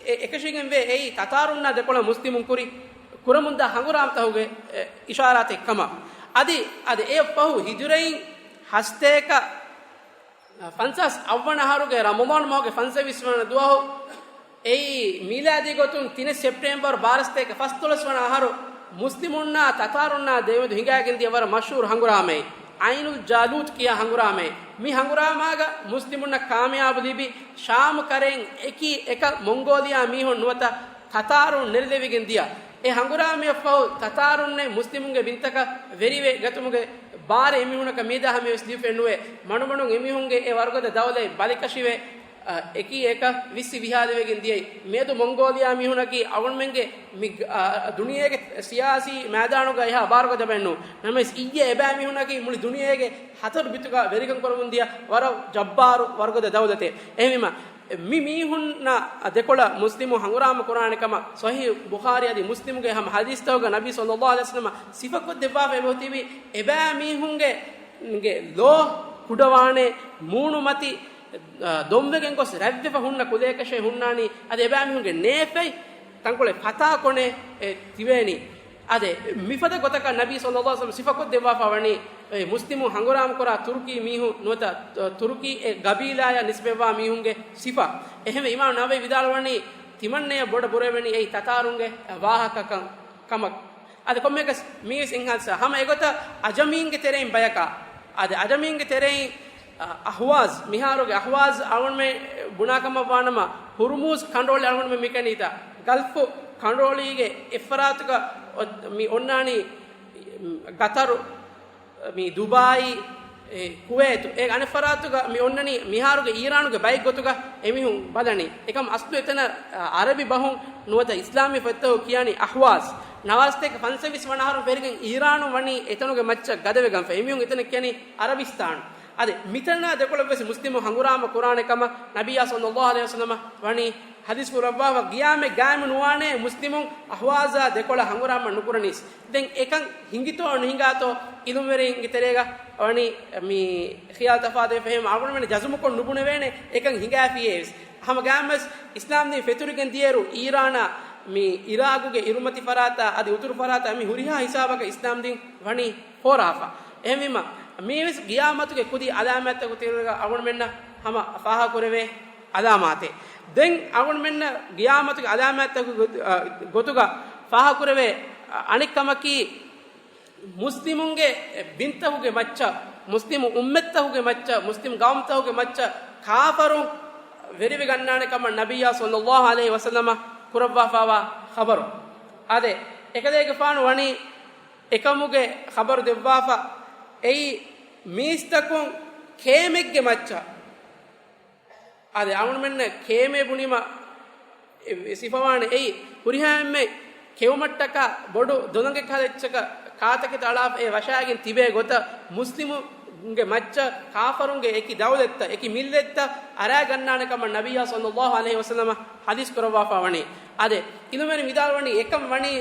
އެ-، އެކަށީގެންވޭ އެއީ ތަތާރުންނާ ދެކޮޅަށް މުސްލިމުން ކުރި ކުރަމުންދާ ހަނގުރާމަތަހުގެ، އެ، އިޝާރާތެއް ކަމަށް. އަދި، އަދި އެއަށްފަހު ހިޖުރައިން ހަސަތޭކަ ފަންސާސް އަށްވަނަ އަހަރުގެ ރަމަޟާން މަހުގެ ފަންސަވީސް ވަނަ ދުވަހު، އެއީ މީލާދީ ގޮތުން ތިނެއް ސެޕްޓެމްބަރު ބާރަ ސަތޭކަ ފަސްދޮޅަސް ވަނަ އަހަރު، މުސްލިމުންނާ ތަތާރުންނާ ދެމެދު ހިނގާގެން ދިޔަ ވަރަށް މަޝްހޫރު ހަނގުރާމައެއް، ޢައިނުލް ޖާލޫތް ކިޔާ ހަނގުރާމައެއް. މި ހަނގުރާމާގަ މުސްލިމުންނަށް ކާމިޔާބު ލިބި، ޝާމް ކަރައިން އެކީ އެކަށް މޮންގޯލިއާ މީހުން ނުވަތަ ތަތާރުން ނެރެލެވިގެން ދިޔަ. އެ ހަނގުރާމަޔަށްފަހު ތަތާރުންނެއް މުސްލިމުންގެ ބިންތަކަށް ވެރިވެ ގަތުމުގެ ބާރެއް އެމީހުނަކަށް މިއަދާ ހަމަޔަށް ވެސް ލިބިފައެއް ނުވޭ. މަޑުމަޑުން އެމީހުންގެ އެ ވަރުގަދަ ދައުލަތް ބަލިކަށިވެ، އަ، އެކީ އެކަށް ވިއްސި ވިހާލިވެގެން ދިޔައީ. މިއަދު މޮންގޯލިއާ މީހުނަކީ އަޅުގަނޑުމެންގެ މި، އަ، ދުނިޔޭގެ ސިޔާސީ މައިދާނުގަ އެހާ ބާރުގަދަ ބައެއް ނޫން. ނަމަވެސް އިއްޔެ އެބައިމީހުނަކީ މުޅި ދުނިޔޭގެ ހަތަރު ބިތުގަ ވެރިކަން ކުރަމުން ދިޔަ ވަރަށް ޖައްބާރު ވަރުގަދަ ދައުލަތެއް. އެހެންވީމަ، މި މީހުންނާ ދެކޮޅަށް މުސްލިމު ހަނގުރާމަ ކުރާނެ ކަމަށް ޞަޙީޙު ބުޚާރީ އަދި މުސްލިމުގެ ހަމަ ޙަދީޘްތަކުގަ ނަބީ ޞައްލައްލާހު ޢަލައިހި ވަސައްލަމަ ސިފަކޮށް ދެއްވާފަ އެބައޮތީވި އެބައިމީހުންގެ ގެ ލޯ ކުޑަވާނެ މޫނުމަތި، އަ، ދޮންވެގެން ގޮސް ރަތްވެފަ ހުންނަ ކުލަޔަކަށޭ ހުންނާނީ. އަދި އެބައިމީހުންގެ ނޭފަތް ތަންކޮޅެއް ފަތާކޮނެ، އެ، ތިބޭނީ. އާދެ، މިފަދަ ގޮތަކަށް ނަބީ ޞައްލައްލާހު ޢަލައިހި ވަސައްލަމަ ސިފަކޮށްދެއްވާފަ ވަނީ، އެ، މުސްލިމު ހަނގުރާމަކުރާ ތުރުކީ މީހުން ނުވަތަ، އަ، ތުރުކީ އެ ގަބީލާޔާ ނިސްބަތްވާ މީހުންގެ ސިފަ. އެހެންވެ، އިމާމް ނަވަވީ ވިދާޅުވަނީ، ތިމަންނަޔަށް ބޮޑަށް ބުރަވެނީ އެއީ ތަތާރުންގެ ވާހަކަކަން ކަމަށް. އަދި ކޮންމެއަކަސް މީވެސް އެއްހާދިސާ ހަމަ އެގޮތަށް އަޖަމީންގެ ތެރެއިން ބަޔަކާ، އަދި އަޖަމީންގެ ތެރެއިން، އަ، އަހްވާޒް، މިހާރުގެ އަހްވާޒް އަޅުގަނޑުމެން ބުނާ ކަމަށް ވާނަމަ، ހުރުމޫޒް ކަނޑުއޮޅި އަޅުގަނޑުމެން މިކަނީތަ، ގަލްފު ކަނޑުއޮޅީގެ އެއްފަރާތުގަ އޮ-، މި އޮންނާނީ، ގަތަރު، މި ދުބާއީ، އެ، ކުވޭތު. އޭގެ އަނެއްފަރާތުގަ މި އޮންނަނީ މިހާރުގެ އީރާނުގެ ބައެއް ގޮތުގަ އެމީހުން ބަލަނީ. އެކަމް އަސްލު އެތަނަށް، އަ، އަރަބި ބަހުން ނުވަތަ އިސްލާމީ ފޮތްތަކު ކިޔާނީ އަހްވާޒް. ނަވާރަ ސަތޭކަ ފަންސަވީސް ވަނަ އަހަރުން ފެށިގެން އީރާނުން ވަނީ އެތަނުގެ މައްޗަށް ގަދަވެގެންފަ. އެމީހުން އެތަނަށް ކިޔަނީ އަރަބިސްތާނު. އަދި މިތަނާ ދެކޮޅަށްވެސް މުސްލިމު ހަނގުރާމަ ކުރާނެ ކަމަށް ނަބިއްޔާ ޞައްލައްލާހު ޢަލައިހި ވަސައްލަމަ ވަނީ ޙަދީޘް ކުރައްވާފަ، ގިޔާމެ ގާއިމު ނުވާނެ މުސްލިމުން އަހްވާޒާ ދެކޮޅަށް ހަނގުރާމަ ނުކުރަނީސް. ދެން އެކަން ހިނގިތޯ ނުހިނގާތޯ އިލުމްވެރިންގެ ތެރޭގަ ވަނީ މި ޚިޔާލު ތަފާތުވެފަ. އެހެން އަޅުގަނޑުމެން ޖަޒުމުކޮށް ނުބުނެވޭނެ އެކަން ހިނގާފިއޭވެސް. ހަމަ ގާމްވެސް އިސްލާމްދީން ފެތުރިގެން ދިޔައިރު އީރާނާ މި އިރާގުގެ އިރުމަތި ފަރާތާ އަދި އުތުރު ފަރާތާ މި ހުރިހާ ހިސާބަކަށް އިސްލާމްދީން ވަނީ ފޯރާފަ. އެހެންވީމަ، މީވެސް ގިޔާމަތުގެ ކުދި އަލާމާތްތަކުގެ ތެރޭގަ އަޅުގަނޑުމެންނަށް ހަމަ ފާހަގަކުރެވޭ އަލާމާތެއް. ދެން އަޅުގަނޑުމެންނަށް ގިޔާމަތުގެ އަލާމާތްތަކުގެ، އަ، ގޮތުގަ ފާހަގަކުރެވޭ، އަ، އަނެއް ކަމަކީ، މުސްލިމުންގެ ބިންތަކުގެ މައްޗަށް، މުސްލިމު އުއްމަތްތަކުގެ މައްޗަށް، މުސްލިމް ގައުމުތަކުގެ މައްޗަށް ކާފަރުން ވެރިވެގަންނާނެ ކަމަށް ނަބިއްޔާ ޞައްލައްލާހު ޢަލައިހި ވަސައްލަމަ ކުރައްވާފައިވާ ޚަބަރު. އާދެ، އެކަލޭގެފާނު ވަނީ އެކަމުގެ ޚަބަރު ދެއްވާފަ، އެއީ މީސްތަކުން ކޭމެއްގެ މައްޗަށް. އާދެ، އަޅުގަނޑުމެންނަށް ކޭމޭ ބުނީމަ އެ ސިފަވާނެ އެއީ، ހުރިހާ އެންމެ ކެއުމަށްޓަކާ ބޮޑު ދޮލަނގެ ކަހަލަ އެއްޗަކަށް ކާތަކެތި އަޅާފަ އެ ވަށާގެން ތިބޭ ގޮތަށް، މުސްލިމުންގެ މައްޗަށް ކާފަރުންގެ އެކި ދައުލަތްތައް، އެކި މިއްލަތްތައް އަރާގަންނާނެ ކަމަށް ނަބިއްޔާ ޞައްލައްލާހު ޢަލައިހި ވަސައްލަމަ ޙަދީޘް ކުރައްވާފަ ވަނީ. އާދެ، އިލުމްވެރިން ވިދާޅުވަނީ، އެކަން ވަނީ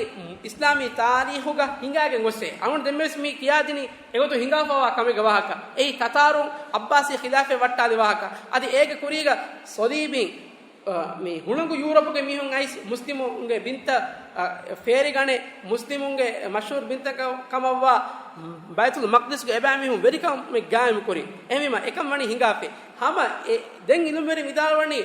އިސްލާމީ ތާރީޚުގަ ހިނގާގެން ގޮއްސޭ. އަޅުގަނޑު ދެންވެސް މި ކިޔާދިނީ އެގޮތުން ހިނގާފައިވާ ކަމެއްގެ ވާހަކަ. އެއީ ތަތާރުން ޢައްބާސީ ޚިލާފަތް ވައްޓާލި ވާހަކަ. އަދި އޭގެ ކުރީގަ ޞަލީބީން، އަ، މި ހުޅަނގު ޔޫރަޕުގެ މީހުން އައިސް މުސްލިމުންގެ ބިންތައް، އަ، ފޭރިގަނެ، މުސްލިމުންގެ މަޝްހޫރު ބިންތަކަށް ކަމަށްވާ ބައިތުލް މަޤްދިސްގެ އެބައިމީހުން ވެރިކަމެއް ގާއިމުކުރި. އެހެންވީމަ އެކަން ވަނީ ހިނގާފަ. ހަމަ އެ، ދެން އިލުމްވެރިން ވިދާޅުވަނީ،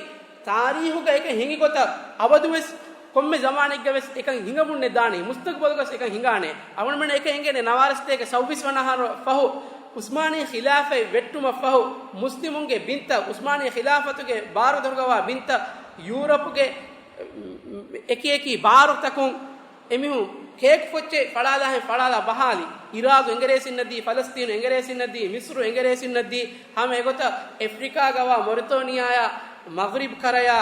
ތާރީޚުގަ އެކަން ހިނގި ގޮތަށް އަބަދުވެސް ކޮންމެ ޒަމާނެއްގަވެސް އެކަން ހިނގަމުންނެއް ދާނީ، މުސްތަޤްބަލުގަސް އެކަން ހިނގާނެ. އަޅުގަނޑުމެން އެކަން އެނގޭނެ ނަވާރަ ސަތޭކަ ސައުވީސް ވަނަ އަހަރު ފަހު، ޢުސްމާނީ ޚިލާފަތް ވެއްޓުމަށް ފަހު، މުސްލިމުންގެ ބިންތައް، ޢުސްމާނީ ޚިލާފަތުގެ ބާރު ދޮރުގަވާ ބިންތައް، ޔޫރަޕުގެ އެކިއެކި ބާރުތަކުން އެމީހުން ކޭކު ފޮއްޗެއް ފަޅާލާހެން ފަޅާލާ ބަހާލި. އިރާގު އެނގަރޭސިންނަށް ދީ، ފަލަސްތީނު އެނގަރޭސިންނަށް ދީ، މިޞްރު އެނގަރޭސިންނަށް ދީ، ހަމަ އެގޮތަށް އެފްރިކާގަވާ މޮރިތޯނިއާއާ، މަޣްރިބް ކަރަޔާ،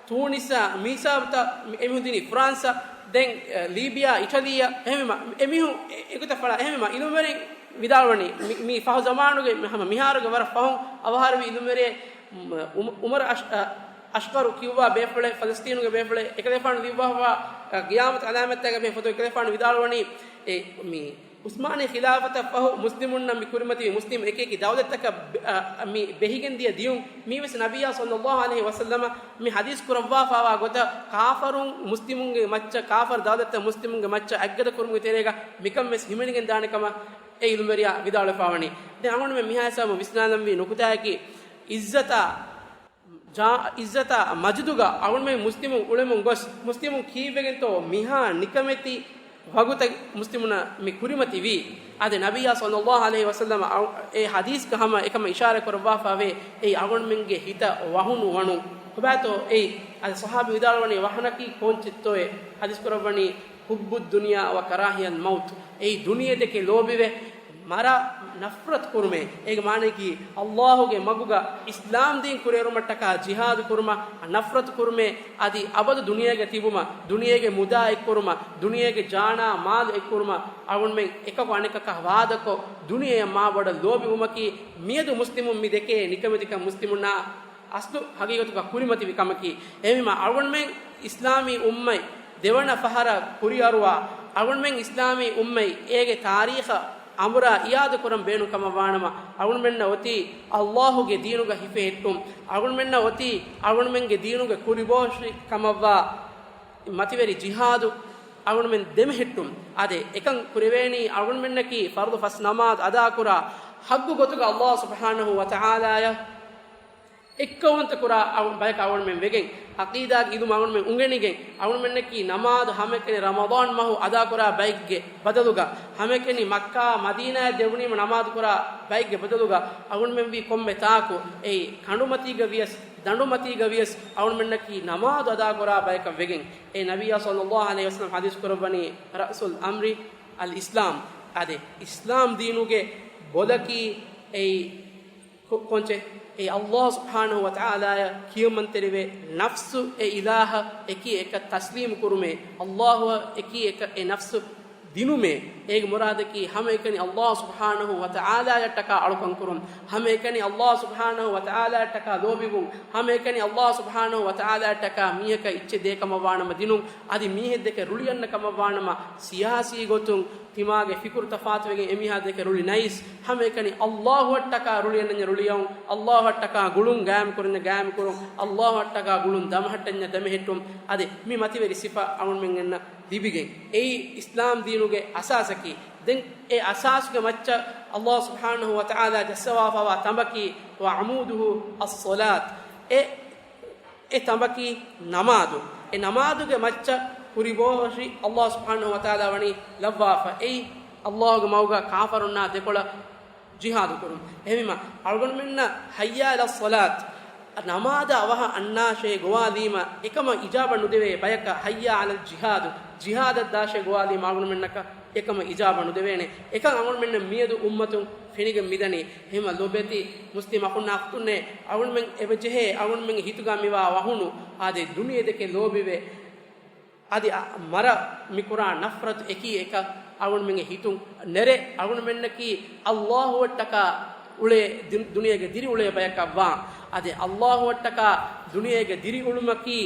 ތޫނިސްއާ، މިހިސާބުތައް އެމީހުން ދިނީ ފްރާންސަށް، ދެން، އެ، ލީބިޔާ، އިޓަލީއަށް، އެހެންވީމަ، އެމީހުން އެ، އެގޮތަށް ފަޅާ، އެހެންވީމަ، އިލުމްވެރިން ވިދާޅުވަނީ، މި، މި ފަހު ޒަމާނުގެ ހަމަ މިހާރުގެ ވަރަށް ފަހުން އަވަހާރަވި އިލުމްވެރިއެއް، އުމަ-، އުމަރު އަޝް-، އަ، އަޝްޤަރު ކިޔުއްވާ ބޭފުޅެއް، ފަލަސްތީނުގެ ބޭފުޅެއް، އެކަލޭފާނު ލިޔުއްވާފަ، އަ، ޤިޔާމަތު ޢަލާމަތްތަކަށް ބެހޭ ފޮތު އެކަލޭފާނު ވިދާޅުވަނީ، އެ، މި ޢުސްމާނީ ޚިލާފަތަށް ފަހު މުސްލިމުންނަށް މި ކުރިމަތިވި މުސްލިމް އެކި އެކި ދައުލަތްތަކަށް ބެ-، އަ، މި ބެހިގެން ދިޔަ ދިޔުން މީވެސް ނަބިއްޔާ ޞައްލައްލާހު ޢަލައިހި ވަސައްލަމަ މި ޙަދީޘް ކުރައްވާފައިވާ ގޮތަށް ކާފަރުން މުސްލިމުންގެ މައްޗަށް، ކާފަރު ދައުލަތްތައް މުސްލިމުންގެ މައްޗަށް އަތްގަދަ ކުރުމުގެ ތެރޭގަ މިކަން ވެސް ހިމެނިގެން ދާނެ ކަމަށް އެ އިލްމުވެރިޔާ ވިދާޅުވެފަ ވަނީ. ދެން އަޅުގަނޑުމެން މިހާ ހިސާބުން ވިސްނާލަންވީ ނުކުތާއަކީ، ޢިއްޒަތާ، ޖާ-، ޢިއްޒަތާ މަޖިދުގަ އަޅުމެން މުސްލިމުން އުޅެމުން ގޮސް، މުސްލިމުން ކީއްވެގެންތޯ މިހާ ނިކަމެތި ވަގުތަށް މުސްލިމުންނަށް މި ކުރިމަތިވީ؟ އާދެ، ނަބިއްޔާ ޞައްލައްލާހު ޢަލައިހި ވަސައްލަމަ އަ-، އެ ޙަދީޘްގަ ހަމަ އެކަމަށް އިޝާރަތް ކުރައްވާފައިވޭ، އެއީ އަޅުގަނޑުމެންގެ ހިތަށް ވަހުނު ވަނުން. ކޮބާތޯ އެއީ؟ އަދި ޞަޙާބީ ވިދާޅުވަނީ، ވަހަނަކީ ކޯންޗެއްތޯއޭ؟ ޙަދީޘް ކުރައްވަނީ، ޙުއްބުއްދުންޔާ ވަ ކަރާހިޔަތުލް މައުތު. އެއީ ދުނިޔެ ދެކެ ލޯބިވެ، މަރާ ނަފްރަތު ކުރުމޭ. އޭގެ މާނައަކީ، ﷲ ގެ މަގުގަ އިސްލާމް ދީން ކުރިއެރުމަށްޓަކާ ޖިހާދު ކުރުމަށް ނަފްރަތު ކުރުމޭ. އަދި އަބަދު ދުނިޔޭގަ ތިބުމަށް، ދުނިޔޭގެ މުދާ އެއްކުރުމަށް، ދުނިޔޭގެ ޖާނާ މާލު އެއްކުރުމަށް، އަޅުގަނޑުމެން އެކަކު އަނެކަކަށް ވާދަކޮށް، ދުނިޔެއަށް މާބޮޑަށް ލޯބިވުމަކީ، މިއަދު މުސްލިމުން މި ދެކޭ ނިކަމެތިކަން މުސްލިމުންނާ އަސްލު ހަގީގަތުގަ ކުރިމަތިވި ކަމަކީ. އެހެންވީމަ، އަޅުގަނޑުމެން އިސްލާމީ އުއްމަތް ދެވަނަ ފަހަރަށް ކުރިއަރުވާ، އަޅުގަނޑުމެން އިސްލާމީ އުއްމަތް އޭގެ ތާރީޚަށް އަނބުރާ އިޔާދަކުރަން ބޭނުން ކަމަށް ވާނަމަ، އަޅުގަނޑުމެންނަށް އޮތީ ﷲ ގެ ދީނުގަ ހިފެހެއްޓުން. އަޅުގަނޑުމެންނަށް އޮތީ އަޅުގަނޑުމެންގެ ދީނުގެ ކުރިބޯށި ކަމަށްވާ މަތިވެރި ޖިހާދު އަޅުގަނޑުމެން ދެމެހެއްޓުން. އާދެ، އެކަން ކުރެވޭނީ އަޅުގަނޑުމެންނަކީ ފަރުޟު ފަސް ނަމާދު އަދާކުރާ ޙައްޤު ގޮތުގަ ﷲ ސުބްޙާނަހޫ ވަތަޢާލާޔަށް އެއްކައުވަންތަ ކުރާ އަޅު-، ބަޔަކަށް އަޅުގަނޑުމެން ވެގެން، ޢަޤީދާގެ އިލްމު އަޅުގަނޑުމެން އުނގެނިގެން، އަޅުގަނޑުމެންނަކީ ނަމާދު ހަމައެކަނި ރަމަޟާން މަހު އަދާކުރާ ބައެއްގެ ބަދަލުގަ، ހަމައެކަނި މައްކާ މަދީނާއަށް ދެވުނީމަ ނަމާދު ކުރާ ބައެއްގެ ބަދަލުގަ، އަޅުގަނޑުމެން ވީ ކޮންމެ ތާކު އެއީ ކަނޑުމަތީގަ ވިޔަސް، ދަނޑުމަތީގަ ވިޔަސް އަޅުމެންނަކީ ނަމާދު އަދާކުރާ ބަޔަކަށް ވެގެން. އެ ނަބިއްޔާ ޞައްލައްލާހު ޢަލައިހި ވަސައްލަމަ ޙަދީޘް ކުރައްވަނީ، "ރައުސުލް އަމްރި އަލް އިސްލާމް." އާދެ، އިސްލާމް ދީނުގެ ބޮލަކީ އެއީ ކޮ-، ކޮންޗެއް؟ އެއީ އައްލާހު ސުބްޙާނަހު ވަތަޢާލާއަށް ކިޔަމަންތެރިވެ، ނަފްސު އެ އިލާހަށް އެކީ އެކަށް ތަސްލީމު ކުރުމޭ، އައްލާހުއަށް އެކީ އެކަށް އެ ނަފްސު ދިނުމޭ. އޭގެ މުރާދަކީ ހަމައެކަނި އައްލާހު ސުބްޙާނަހު ވަތަޢާލާއަށްޓަކާ އަޅުކަން ކުރުން، ހަމައެކަނި އައްލާހު ސުބްޙާނަހު ވަތަޢާލާއަށްޓަކާ ލޯބިވުން، ހަމައެކަނި އައްލާހު ސުބްޙާނަހު ވަތަޢާލާއަށްޓަކާ މީހަކަށް އެއްޗެއް ދޭ ކަމަށްވާނަމަ ދިނުން، އަދި މީހެއްދެކެ ރުޅިއަންނަ ކަމަށްވާނަމަ ސިޔާސީ ގޮތުން ތިމާގެ ފިކުރު ތަފާތުވެގެން އެމީހާ ދެކެ ރުޅި ނައިސް، ހަމައެކަނި އައްލާހުއަށްޓަކާ ރުޅިއަންނަންޏާ ރުޅިއައުން، އައްލާހުއަށްޓަކާ ގުޅުން ގާއިމްކުރަންޏާ ގާއިމްކުރުން، އައްލާހުއަށްޓަކާ ގުޅުން ދަމަހައްޓަންޏާ ދަމަހެއްޓުން. އަދި މި މަތިވެރި ސިފަ އަޅުމެންނަށް ލިބިގެން. އެއީ އިސްލާމް ދީނުގެ އަސާސަކީ. ދެން އެ އަސާސްގެ މައްޗަށް އައްލާހު ސުބްޙާނަހު ވަތަޢާލާ ޖައްސަވާފައިވާ ތަނބަކީ، "ވަޢަމޫދުހު އައްޞަލާތް." އެ އެ ތަނބަކީ ނަމާދު. އެ ނަމާދުގެ މައްޗަށް ކުރިބޯށި އައްލާހު ސުބްޙާނަހު ވަތަޢާލާ ވަނީ ލައްވާފަ. އެއީ އައްލާހުގެ މަގުގަ ކާފަރުންނާ ދެކޮޅަށް ޖިހާދު ކުރުން. އެހެންވީމަ، އަޅުގަނޑުމެންނަށް ހައްޔާ ޢަލައްޞަލާތް، ނަމާދަށް އަވަހަށް އަންނާށޭ ގޮވާލީމަ، އެކަމަށް އިޖާބަ ނުދެވޭ ބަޔަކަށް ހައްޔާ ޢަލަލް ޖިހާދު، ޖިހާދަށް ދާށޭ ގޮވާލީމަ އަޅުގަނޑުމެންނަކަށް އެކަމަށް އިޖާބަ ނުދެވޭނެ. އެކަން އަޅުގަނޑުމެންނަށް މިއަދު އުއްމަތުން ފެނިގެން މިދަނީ. އެހެންމަ ލޯބިވެތި މުސްލިމް އަޚުންނާ އުޚްތުންނޭ، އަޅުގަނޑުމެން އެބަޖެހޭ، އަޅުގަނޑުމެންގެ ހިތުގަ މިވާ ވަހުނު، އާދެ، ދުނިޔެ ދެކެ ލޯބިވެ، އަދި އަ، މަރަށް މިކުރާ ނަފްރަތު އެކީ އެކަށް އަޅުގަނޑުމެންގެ ހިތުން ނެރެ، އަޅުގަނޑުމެންނަކީ އައްލާހުއަށްޓަކާ އުޅޭ ދި-، ދުނިޔޭގެ ދިރިއުޅޭ ބަޔަކަށްވާން. އަދި އައްލާހުއަށްޓަކާ ދުނިޔޭގެ ދިރިއުޅުމަކީ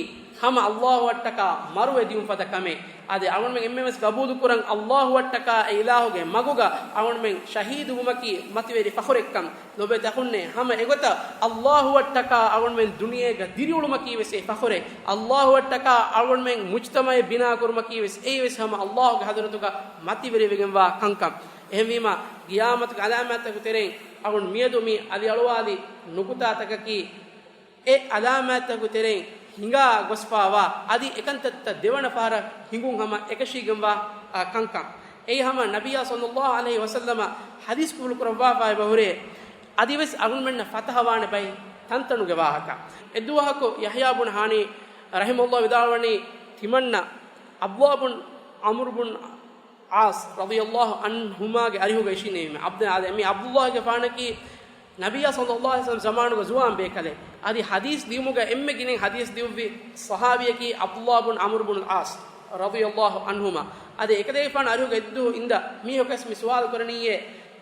ހަމަ އައްލާހުއަށްޓަކާ މަރުވެ ދިޔުން ފަދަ ކަމެއް. އަދި އަޅުގަނޑުމެން އެންމެންވެސް ގަބޫލުކުރަން އައްލާހުއަށްޓަކާ އެ އިލާހުގެ މަގުގަ އަޅުގަނޑުމެން ޝަހީދުވުމަކީ މަތިވެރި ފަޚުރެއްކަން. ލޯބިވެތި އަޚުންނޭ، ހަމަ އެގޮތަށް އައްލާހުއަށްޓަކާ އަޅުގަނޑުމެން ދުނިޔޭގަ ދިރިއުޅުމަކީ ވެސް އެއީ ފަޚުރެއް. އައްލާހުއަށްޓަކާ އަޅުގަނޑުމެން މުޖްތަމަޢެއް ބިނާކުރުމަކީ ވެސް އެއީ ވެސް ހަމަ އައްލާހުގެ ޙަޟްރަތުގަ މަތިވެރިވެގެންވާ ކަންކަން. އެހެންވީމަ، ޤިޔާމަތުގެ ޢަލާމާތްތަކުގެ ތެރެއިން އަޅުގަނޑު މިއަދު މި އަލިއަޅުވާލި ނުކުތާތަކަކީ، އެ ޢަލާމާތްތަކުގެ ތެރެއިން ހިނގާ ގޮސްފާވާ، އަދި އެކަންތައްތައް ދެވަނަ ފަހަރަށް ހިނގުން ހަމަ އެކަށީގެންވާ، އާ، ކަންކަން. އެއީ ހަމަ ނަބިއްޔާ ޞައްލައްލާހު ޢަލައިހި ވަސައްލަމަ ޙަދީޘް ޤުބޫލު ކުރައްވާފައި އެބަހުރޭ، އަދިވެސް އަޅުގަނޑުމެންނަށް ފަތަޙަވާނެ ބައި ތަންތަނުގެ ވާހަކަ. އެއްދުވަހަކު ޔަޙްޔާ ބުން ހާނީ ރަޙިމަހުﷲ ވިދާޅުވަނީ، ތިމަންނަ ޢަބްދުﷲ ބުން ޢަމްރު ބުން ޢާޞް ރަޟިޔަﷲ ޢަންހުމާގެ އަރިހުގަ އިށީނެވީމެ. ޢަބްދު-، އާދެ، މި ޢަބްދުﷲގެފާނަކީ ނަބިއްޔާ ޞައްލައްލާހު ޢަލައިހި ވަސައްލަމް ޒަމާނުގެ ޒުވާން ބޭކަލެއް. އަދި ޙަދީޘް ލިޔުމުގަ އެންމެ ގިނައިން ޙަދީޘް ލިޔުއްވި ޞަޙާބީއަކީ ޢަބްދުﷲ ބުން ޢަމްރު ބުނުލް ޢާޞް ރަޟިޔަﷲ ޢަންހުމާ. އާދެ، އެކަލޭގެފާނު އަރިހުގަ އެއްދުވަހު އިންދާ މީހަކުވެސް މި ސުވާލު ކުރަނީއޭ،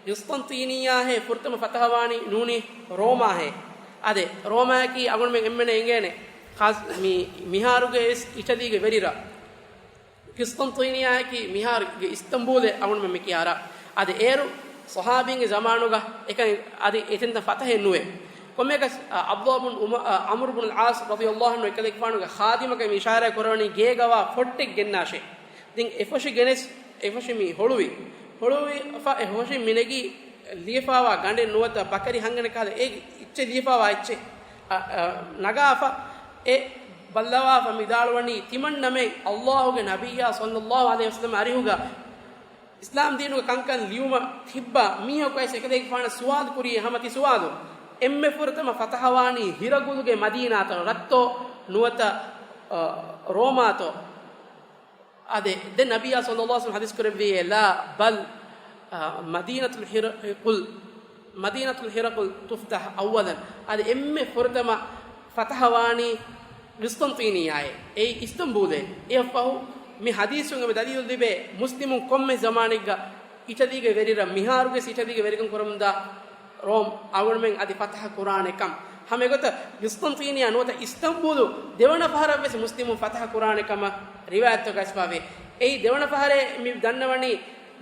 ޤިސްޠަންޠީނިއްޔާހޭ ފުރަތަމަ ފަތަޙަވާނީ ނޫނީ ރޯމާހޭ؟ އާދެ، ރޯމާއަކީ އަޅުގަނޑުމެން އެންމެންނަށް އެނގޭނެ، ޚާއްޞަ މި-، މިހާރުގެ ވެސް އިޓަލީގެ ވެރިރަށް. ޤިސްޠަންޠީނިއްޔާއަކީ މިހާރުގެ އިސްތަންބޫލޭ އަޅުގަނޑުމެން މި ކިޔާ ރަށް. އަދި އޭރު ޞަޙާބީންގެ ޒަމާނުގަ އެކަން އަދި އެތެންތައް ފަތަޙެއް ނުވޭ. ކޮންމެއަކަސް، އަ، ޢަބްދުﷲ ބުން ޢަމްރު ބުނުލް ޢާޞް ރަޟިޔަﷲ ޢަންހު އެކަލޭގެފާނުގެ ޚާދިމަކަށް މި އިޝާރާތް ކުރަވަނީ ގޭގަވާ ފޮއްޓެއް ގެންނާށޭ. ދެން އެ ފޮށި ގެނެސް، އެ ފޮށި މި ހޮޅުވި. ހޮޅުވިފަ އެ ފޮށި މި ނެގި ލިޔެފާވާ ގަނޑެއް ނުވަތަ ބަކަރި ހަނގަނެއް ކަހަލަ އޭގެ އެއްޗެއް ލިޔެފާވާ އެއްޗެއް، އަ، އަ، ނަގާފަ އެ ބައްލަވާފަ މި ވިދާޅުވަނީ، ތިމަންނަމެން ﷲގެ ނަބިއްޔާ ޞައްލައްލާހު ޢަލައިހި ވަސައްލަމް އަރިހުގަ އިސްލާމް ދީނުގެ ކަންކަން ލިޔުމަށް ތިއްބާ މީހަކު އައިސް އެކަލޭގެފާނަށް ސުވާލު ކުރީ ހަމަ ތި ސުވާލު. އެންމެ ފުރަތަމަ ފަތަޙަވާނީ ހިރަގުލުގެ މަދީނާތޯ ރަށްތޯ ނުވަތަ، އަ، ރޯމާތޯ؟ އާދެ، ދެން ނަބިއްޔާ ޞައްލައްލާހު ޢަލައިހި ވަސައްލަމް ޙަދީޘް ކުރެއްވިއޭ، ލާ، ބަލް، އާ، މަދީނަތުލް ހިރަޤުލް، މަދީނަތުލް ހިރަޤުލް ތުފްތަޙް އައްވަލަން. އާދެ، އެންމެ ފުރަތަމަ ފަތަޙަވާނީ ޤިސްޠަންޠީނިއްޔާއޭ. އެއީ އިސްތަންބޫލޭ. އެއަށްފަހު މި ޙަދީޘުން އެބަ ދަލީލު ލިބޭ، މުސްލިމުން ކޮންމެ ޒަމާނެއްގަ އިޓަލީގެ ވެރިރަށް، މިހާރުގެ އިޓަލީގެ ވެރިކަން ކުރަމުންދާ ރޯމް އަޅުގަނޑުމެން އަދި ފަތަޙަ ކުރާނެ ކަމަށް. ހަމަ އެގޮތަށް ޤިސްޠަންޠީނިއްޔާ ނުވަތަ އިސްތަންބޫލު ދެވަނަ ފަހަރަށް ވެސް މުސްލިމުން ފަތަޙަ ކުރާނެ ކަމަށް ރިވާޔަތްތަކުގައި އައިސްފަވޭ. އެއީ ދެވަނަ ފަހަރޭ މި ދަންނަވަނީ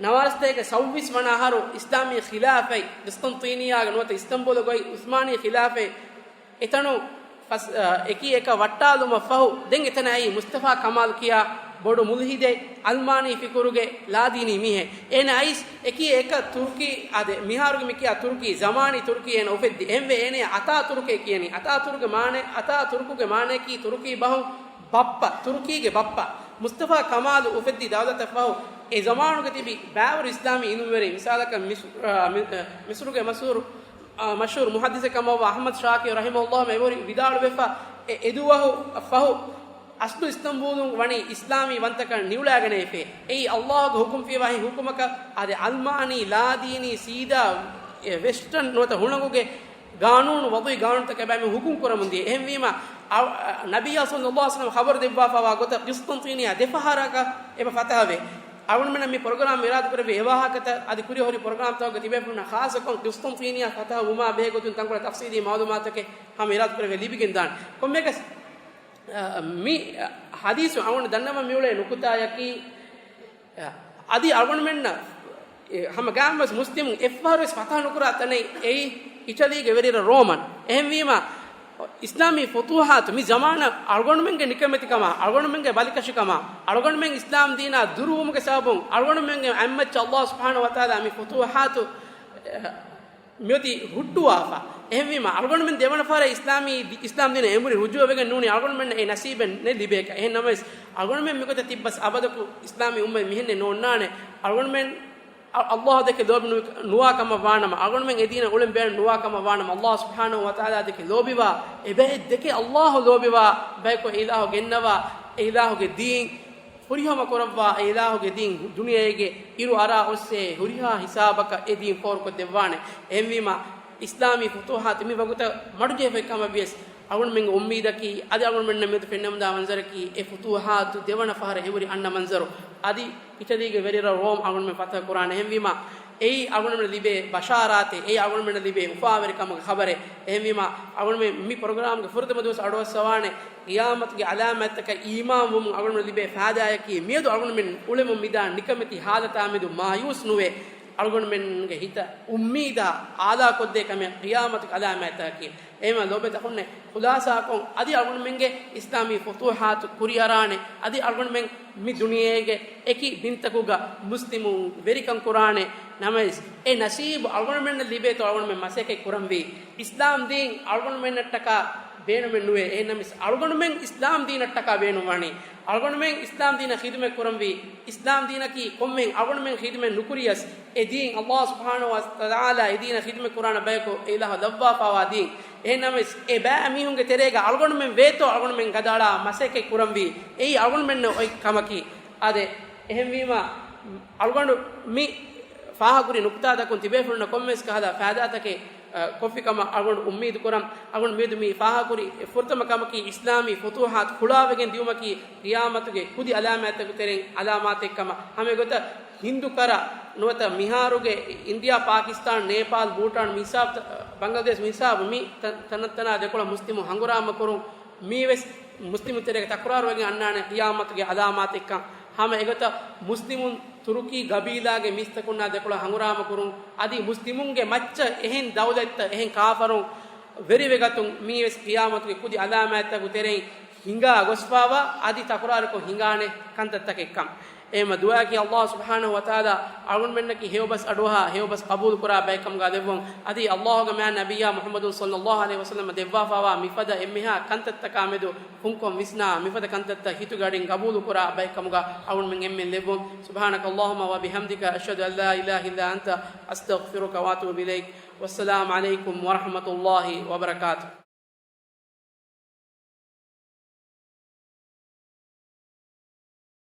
ނަވާރަސަތޭކަ ސައުވީސް ވަނަ އަހަރު އިސްލާމީ ޚިލާފަތް ޤިސްޠަންޠީނިއްޔާގެ ނުވަތަ އިސްތަންބޫލުގައި ޢުސްމާނީ ޚިލާފަތް އެތަނު ފަސް-، އަ، އެކީ އެކަށް ވައްޓާލުމަށް ފަހު، ދެން އެތަނަށް އައީ މުސްތަފާ ކަމާލް ކިޔާ ބޮޑު މުލްހިދެއް، އަލްމާނީ ފިކުރުގެ ލާދީނީ މީހެއް. އޭނަ އައިސް އެކީ އެކަށް ތުރުކީ، އާދެ، މިހާރުގެ މި ކިޔާ ތުރުކީ، ޒަމާނީ ތުރުކީ އޭނަ އުފެއްދި. އެހެންވެ އޭނަޔަށް އަތާ ތުރުކޭ ކިޔަނީ. އަތާ ތުރުކުގެ މާނަ، އަތާ ތުރުކުގެ މާނަޔަކީ ތުރުކީ ބަހުން ބައްޕަ، ތުރުކީގެ ބައްޕަ. މުސްތަފާ ކަމާލު އުފެއްދި ދައުލަތަށް ފަހު، އެ ޒަމާނުގެ ތިބި ބައިވަރު އިސްލާމީ އިލްމުވެރިން، މިސާލަކަށް މިސް-، އާ، މި-، އާ، މިސްރުގެ މަޝްހޫރު މަޝްހޫރު މުޙައްދިސެއް ކަމަށްވާ އަޙްމަދު ޝާކިރު ރަޙިމަހުﷲ އެބަހުރި ވިދާޅުވެފަ، އެ އެދުވަހު ފަހު އަސްލު އިސްތަންބޫލުން ވަނީ އިސްލާމީ ވަންތަކަން ނިއުޅާގަނެވިފަ. އެއީ ﷲގެ ޙުކުމް ފިޔަވާ ހި ޙުކުމަކަށް އާދެ، އަލްމާނީ، ލާދީނީ، ސީދާ، އެ، ވެސްޓަން ނުވަތަ ހުޅަނގުގެ ގާނޫނު، ވަޟުޢީ ގާނޫނުތަކެއް ބައިމީހުން ޙުކުމް ކުރަމުން ދިޔަ. އެހެންވީމަ، އަ، އަ، ނަބިއްޔާ ޞައްލައްލާހު ޢަލައިހި ވަސައްލަމަ ޚަބަރު ދެއްވާފައިވާ ގޮތަށް ޤިސްޠަންޠީނިއާ ދެފަހަރަކަށް އެބަ ފަތަޙަވޭ. އަޅުގަނޑުމެންނަށް މި ޕްރޮގްރާމް އިރާދަކުރެއްވި އެ ވާހަކަތައް އަދި ކުރިއަހުރި ޕްރޮގްރާމްތަކުގެ ތިބޭފުޅުންނަށް ޚާއްޞަކޮށް ޤިސްޠަންޠީނިއާ ފަތަޙަ ވުމާ ބެހޭ ގޮތުން ތަންކޮޅެއް ތަފްޞީލީ މަޢުލޫމާތުތަކެއް ހަމަ އިރާދަކުރެއްވި ލިބިގެން ދާނެ. ކޮންމެއަކަސް، އަ، މި ޙަދީޘު އަޅުގަނޑު ދަންނަވަން މިއުޅޭ ނުކުތާޔަކީ، އަދި އަޅުގަނޑުމެންނަށް، އެ، ހަމަ ގާމްވެސް މުސްލިމުން އެއްފަހަރުވެސް ފަތަޙަ ނުކުރާ ތަނެއް އެއީ އިޓަލީގެ ވެރިރަށް ރޯމަން. އެހެންވީމަ، އިސްލާމީ ފުތޫޙާތު މި ޒަމާނަށް އަޅުގަނޑުމެންގެ ނިކަމެތިކަމާ، އަޅުގަނޑުމެންގެ ބަލިކަށިކަމާ، އަޅުގަނޑުމެން އިސްލާމް ދީނާ ދުރުވުމުގެ ސަބަބުން އަޅުގަނޑުމެންގެ އަތްމައްޗަށް ﷲ ސުބްޙާނަހޫ ވަތަޢާލާ މި ފުތޫޙާތު، އެ، މިއޮތީ ހުއްޓުވާފަ. އެހެންވީމަ، އަޅުގަނޑުމެން ދެވަނަ ފަހަރަށް އިސްލާމީ ދި-، އިސްލާމް ދީނަށް އެނބުރި ރުޖޫޢަވެގެން ނޫނީ އަޅުގަނޑުމެންނަށް އެ ނަސީބެއް ނެތް ލިބޭކަށް. އެހެން ނަމަވެސް، އަޅުގަނޑުމެން މިގޮތަށް ތިއްބަސް އަބަދަކު އިސްލާމީ އުއްމަތް މިހެންނެއް ނޯންނާނެ. އަޅުގަނޑުމެން އަ-، ﷲ ދެކެ ލޯބި ނު-، ނުވާ ކަމަށް ވާނަމަ، އަޅުގަނޑުމެން އެ ދީނަށް އުޅެން ބޭނުން ނުވާ ކަމަށް ވާނަމަ، ﷲ ސުބްޙާނަހޫ ވަތަޢާލާ ދެކެ ލޯބިވާ، އެބައެއް ދެކެ ﷲ ލޯބިވާ ބަޔަކު އެ އިލާހު ގެންނަވާ، އެ އިލާހުގެ ދީން ފުރިހަމަ ކުރައްވާ، އެ އިލާހުގެ ދީން ދުނިޔޭގެ އިރު އަރާ އޮއްސޭ ހުރިހާ ހިސާބަކަށް އެ ދީން ފޯރުކޮށްދެއްވާނެ. އެހެންވީމަ، އިސްލާމީ ފުތޫޙާތު މި ވަގުތަށް މަޑުޖެހިފައި ކަމަށް ވިޔަސް، އަޅުގަނޑުމެންގެ އުއްމީދަކީ، އަދި އަޅުގަނޑުމެންނަށް މިއަދު ފެންނަމުންދާ މަންޒަރަކީ، އެ ފުތޫޙާތު ދެވަނަ ފަހަރަށް އެނބުރި އަންނަ މަންޒަރު. އަދި އިޓަލީގެ ވެރިރަށް ރޯމް އަޅުގަނޑުމެން ފަތަޙަ ކުރާނެ. އެހެންވީމަ، އެއީ އަޅުގަނޑުމެންނަށް ލިބޭ ބަޝާރާތެއް، އެއީ އަޅުގަނޑުމެންނަށް ލިބޭ އުފާވެރިކަމުގެ ޚަބަރެއް. އެހެންވީމަ، އަޅުގަނޑުމެން މި ޕްރޮގްރާމްގެ ފުރަތަމަ ދުވަސް އަޑުއައްސަވާނެ، ޤިޔާމަތުގެ ޢަލާމާތްތަކަށް އީމާންވުމުން އަޅުގަނޑުމެން ލިބޭ ފާއިދާއަކީ، މިއަދު އަޅުގަނޑުމެން އުޅެމުން މިދާ ނިކަމެތި ޙާލަތާ މެދު މާޔޫސް ނުވެ، އަޅުގަނޑުމެންގެ ހިތަށް އުއްމީދާ އާލާކޮށްދޭ ކަމެއް ޤިޔާމަތުގެ ޢަލާމާތްތަކަކީ. އެހެންވެ ލޯބިވެތި އަޚުންނޭ، ޚުލާޞާކޮށް އަދި އަޅުގަނޑުމެންގެ އިސްލާމީ ފުތޫޙާތު ކުރިއަރާނެ، އަދި އަޅުގަނޑުމެން މި ދުނިޔޭގެ އެކި ބިންތަކުގަ މުސްލިމުން ވެރިކަން ކުރާނެ. ނަމަވެސް، އެ ނަސީބު އަޅުގަނޑުމެންނަށް ލިބޭތޯ އަޅުގަނޑުމެން މަސައްކަތް ކުރަންވީ. އިސްލާމް ދީން އަޅުގަނޑުމެންނަށްޓަކާ ބޭނުމެއް ނުވޭ. އެހެންނަމަވެސް، އަޅުގަނޑުމެން އިސްލާމް ދީނަށްޓަކާ ބޭނުންވާނީ. އަޅުގަނޑުމެން އިސްލާމް ދީނަށް ޚިދުމަތް ކުރަންވީ. އިސްލާމް ދީނަކީ ކޮންމެހެން އަޅުގަނޑުމެން ޚިދުމަތް ނުކުރިޔަސް، އެ ދީން ﷲ ސުބްޙާނަހޫ ވަތަޢާލާ އެ ދީނަށް ޚިދުމަތް ކުރާނެ ބަޔަކު އެ އިލާހު ލައްވާފައިވާ ދީން. އެހެންނަމަވެސް، އެ ބައިމީހުންގެ ތެރޭގަ އަޅުގަނޑުމެން ވޭތޯ އަޅުގަނޑުމެން ގަދައަޅާ މަސައްކަތް ކުރަންވީ. އެއީ އަޅުގަނޑުމެންނަށް އޮތް ކަމަކީ. އާދެ، އެހެންވީމަ، އަޅުގަނޑު މި ފާހަގަކުރި ނުކުތާތަކުން ތިބޭފުޅުންނަށް ކޮންމެވެސް ކަހަލަ ފައިދާތަކެއް، އަ، ކޮށްފި ކަމަށް އަޅުގަނޑު އުއްމީދު ކުރަން. އަޅުގަނޑު މިއަދު މި ފާހަގަކުރި ފުރަތަމަ ކަމަކީ، އިސްލާމީ ފުތޫޙާތު ފުޅާވެގެން ދިއުމަކީ، ޤިޔާމަތުގެ ކުދި ޢަލާމާތްތަކުގެ ތެރެއިން ޢަލާމާތެއް ކަމަށް. ހަމަ އެގޮތަށް ހިންދު ކަރަ ނުވަތަ މިހާރުގެ އިންޑިއާ، ޕާކިސްތާން، ނޭޕާލް، ބޫޓާން މި ހިސާބު، ބަނގްލަދޭޝް މި ހިސާބު، މި ތަން-، ތަނަށް ތަނާ ދެކޮޅަށް މުސްލިމުން ހަނގުރާމަ ކުރުން، މީވެސް މުސްލިމުން ތެރޭގަ ތަކުރާރުވެގެން އަންނާނެ ޤިޔާމަތުގެ ޢަލާމާތެއްކަން. ހަމަ އެގޮތަށް މުސްލިމުން ތުރުކީ ގަބީލާގެ މީސްތަކުންނާ ދެކޮޅަށް ހަނގުރާމަ ކުރުން، އަދި މުސްލިމުންގެ މައްޗަށް އެހެން ދައުލަތްތައް، އެހެން ކާފަރުން ވެރިވެގަތުން، މީވެސް ޤިޔާމަތުގެ ކުދި ޢަލާމާތްތަކުގެ ތެރެއިން ހިނގާ ގޮސްފައިވާ، އަދި ތަކުރާރުކޮށް ހިނގާނެ ކަންތައްތަކެއްކަން. އެހެންމަ ދުޢާއަކީ، ﷲ ސުބްޙާނަހޫ ވަތަޢާލާ އަޅުގަނޑުމެންނަކީ ހެޔޮބަސް އަޑުއަހާ، ހެޔޮބަސް ޤަބޫލުކުރާ ބައެއްކަމުގަ ލެއްވުން. އަދި ﷲގެ މާތް ނަބިއްޔާ މުޙައްމަދު ޞައްލައްލާހު ޢަލައިހި ވަސައްލަމަ ދެއްވާފައިވާ މިފަދަ އެންމެހާ ކަންތައްތަކާ މެދު ފުންކޮށް ވިސްނާ، މިފަދަ ކަންތައްތައް ހިތުގެ އަޑިން ޤަބޫލުކުރާ ބައެއްކަމުގަ އަޅުގަނޑުމެން އެންމެން ލެއްވުން. سبحانك اللهم وبحمدك، أشهد أن لا إله إلا أنت، أستغفرك وأتوب إليك. والسلام عليكم ورحمة الله وبركاته.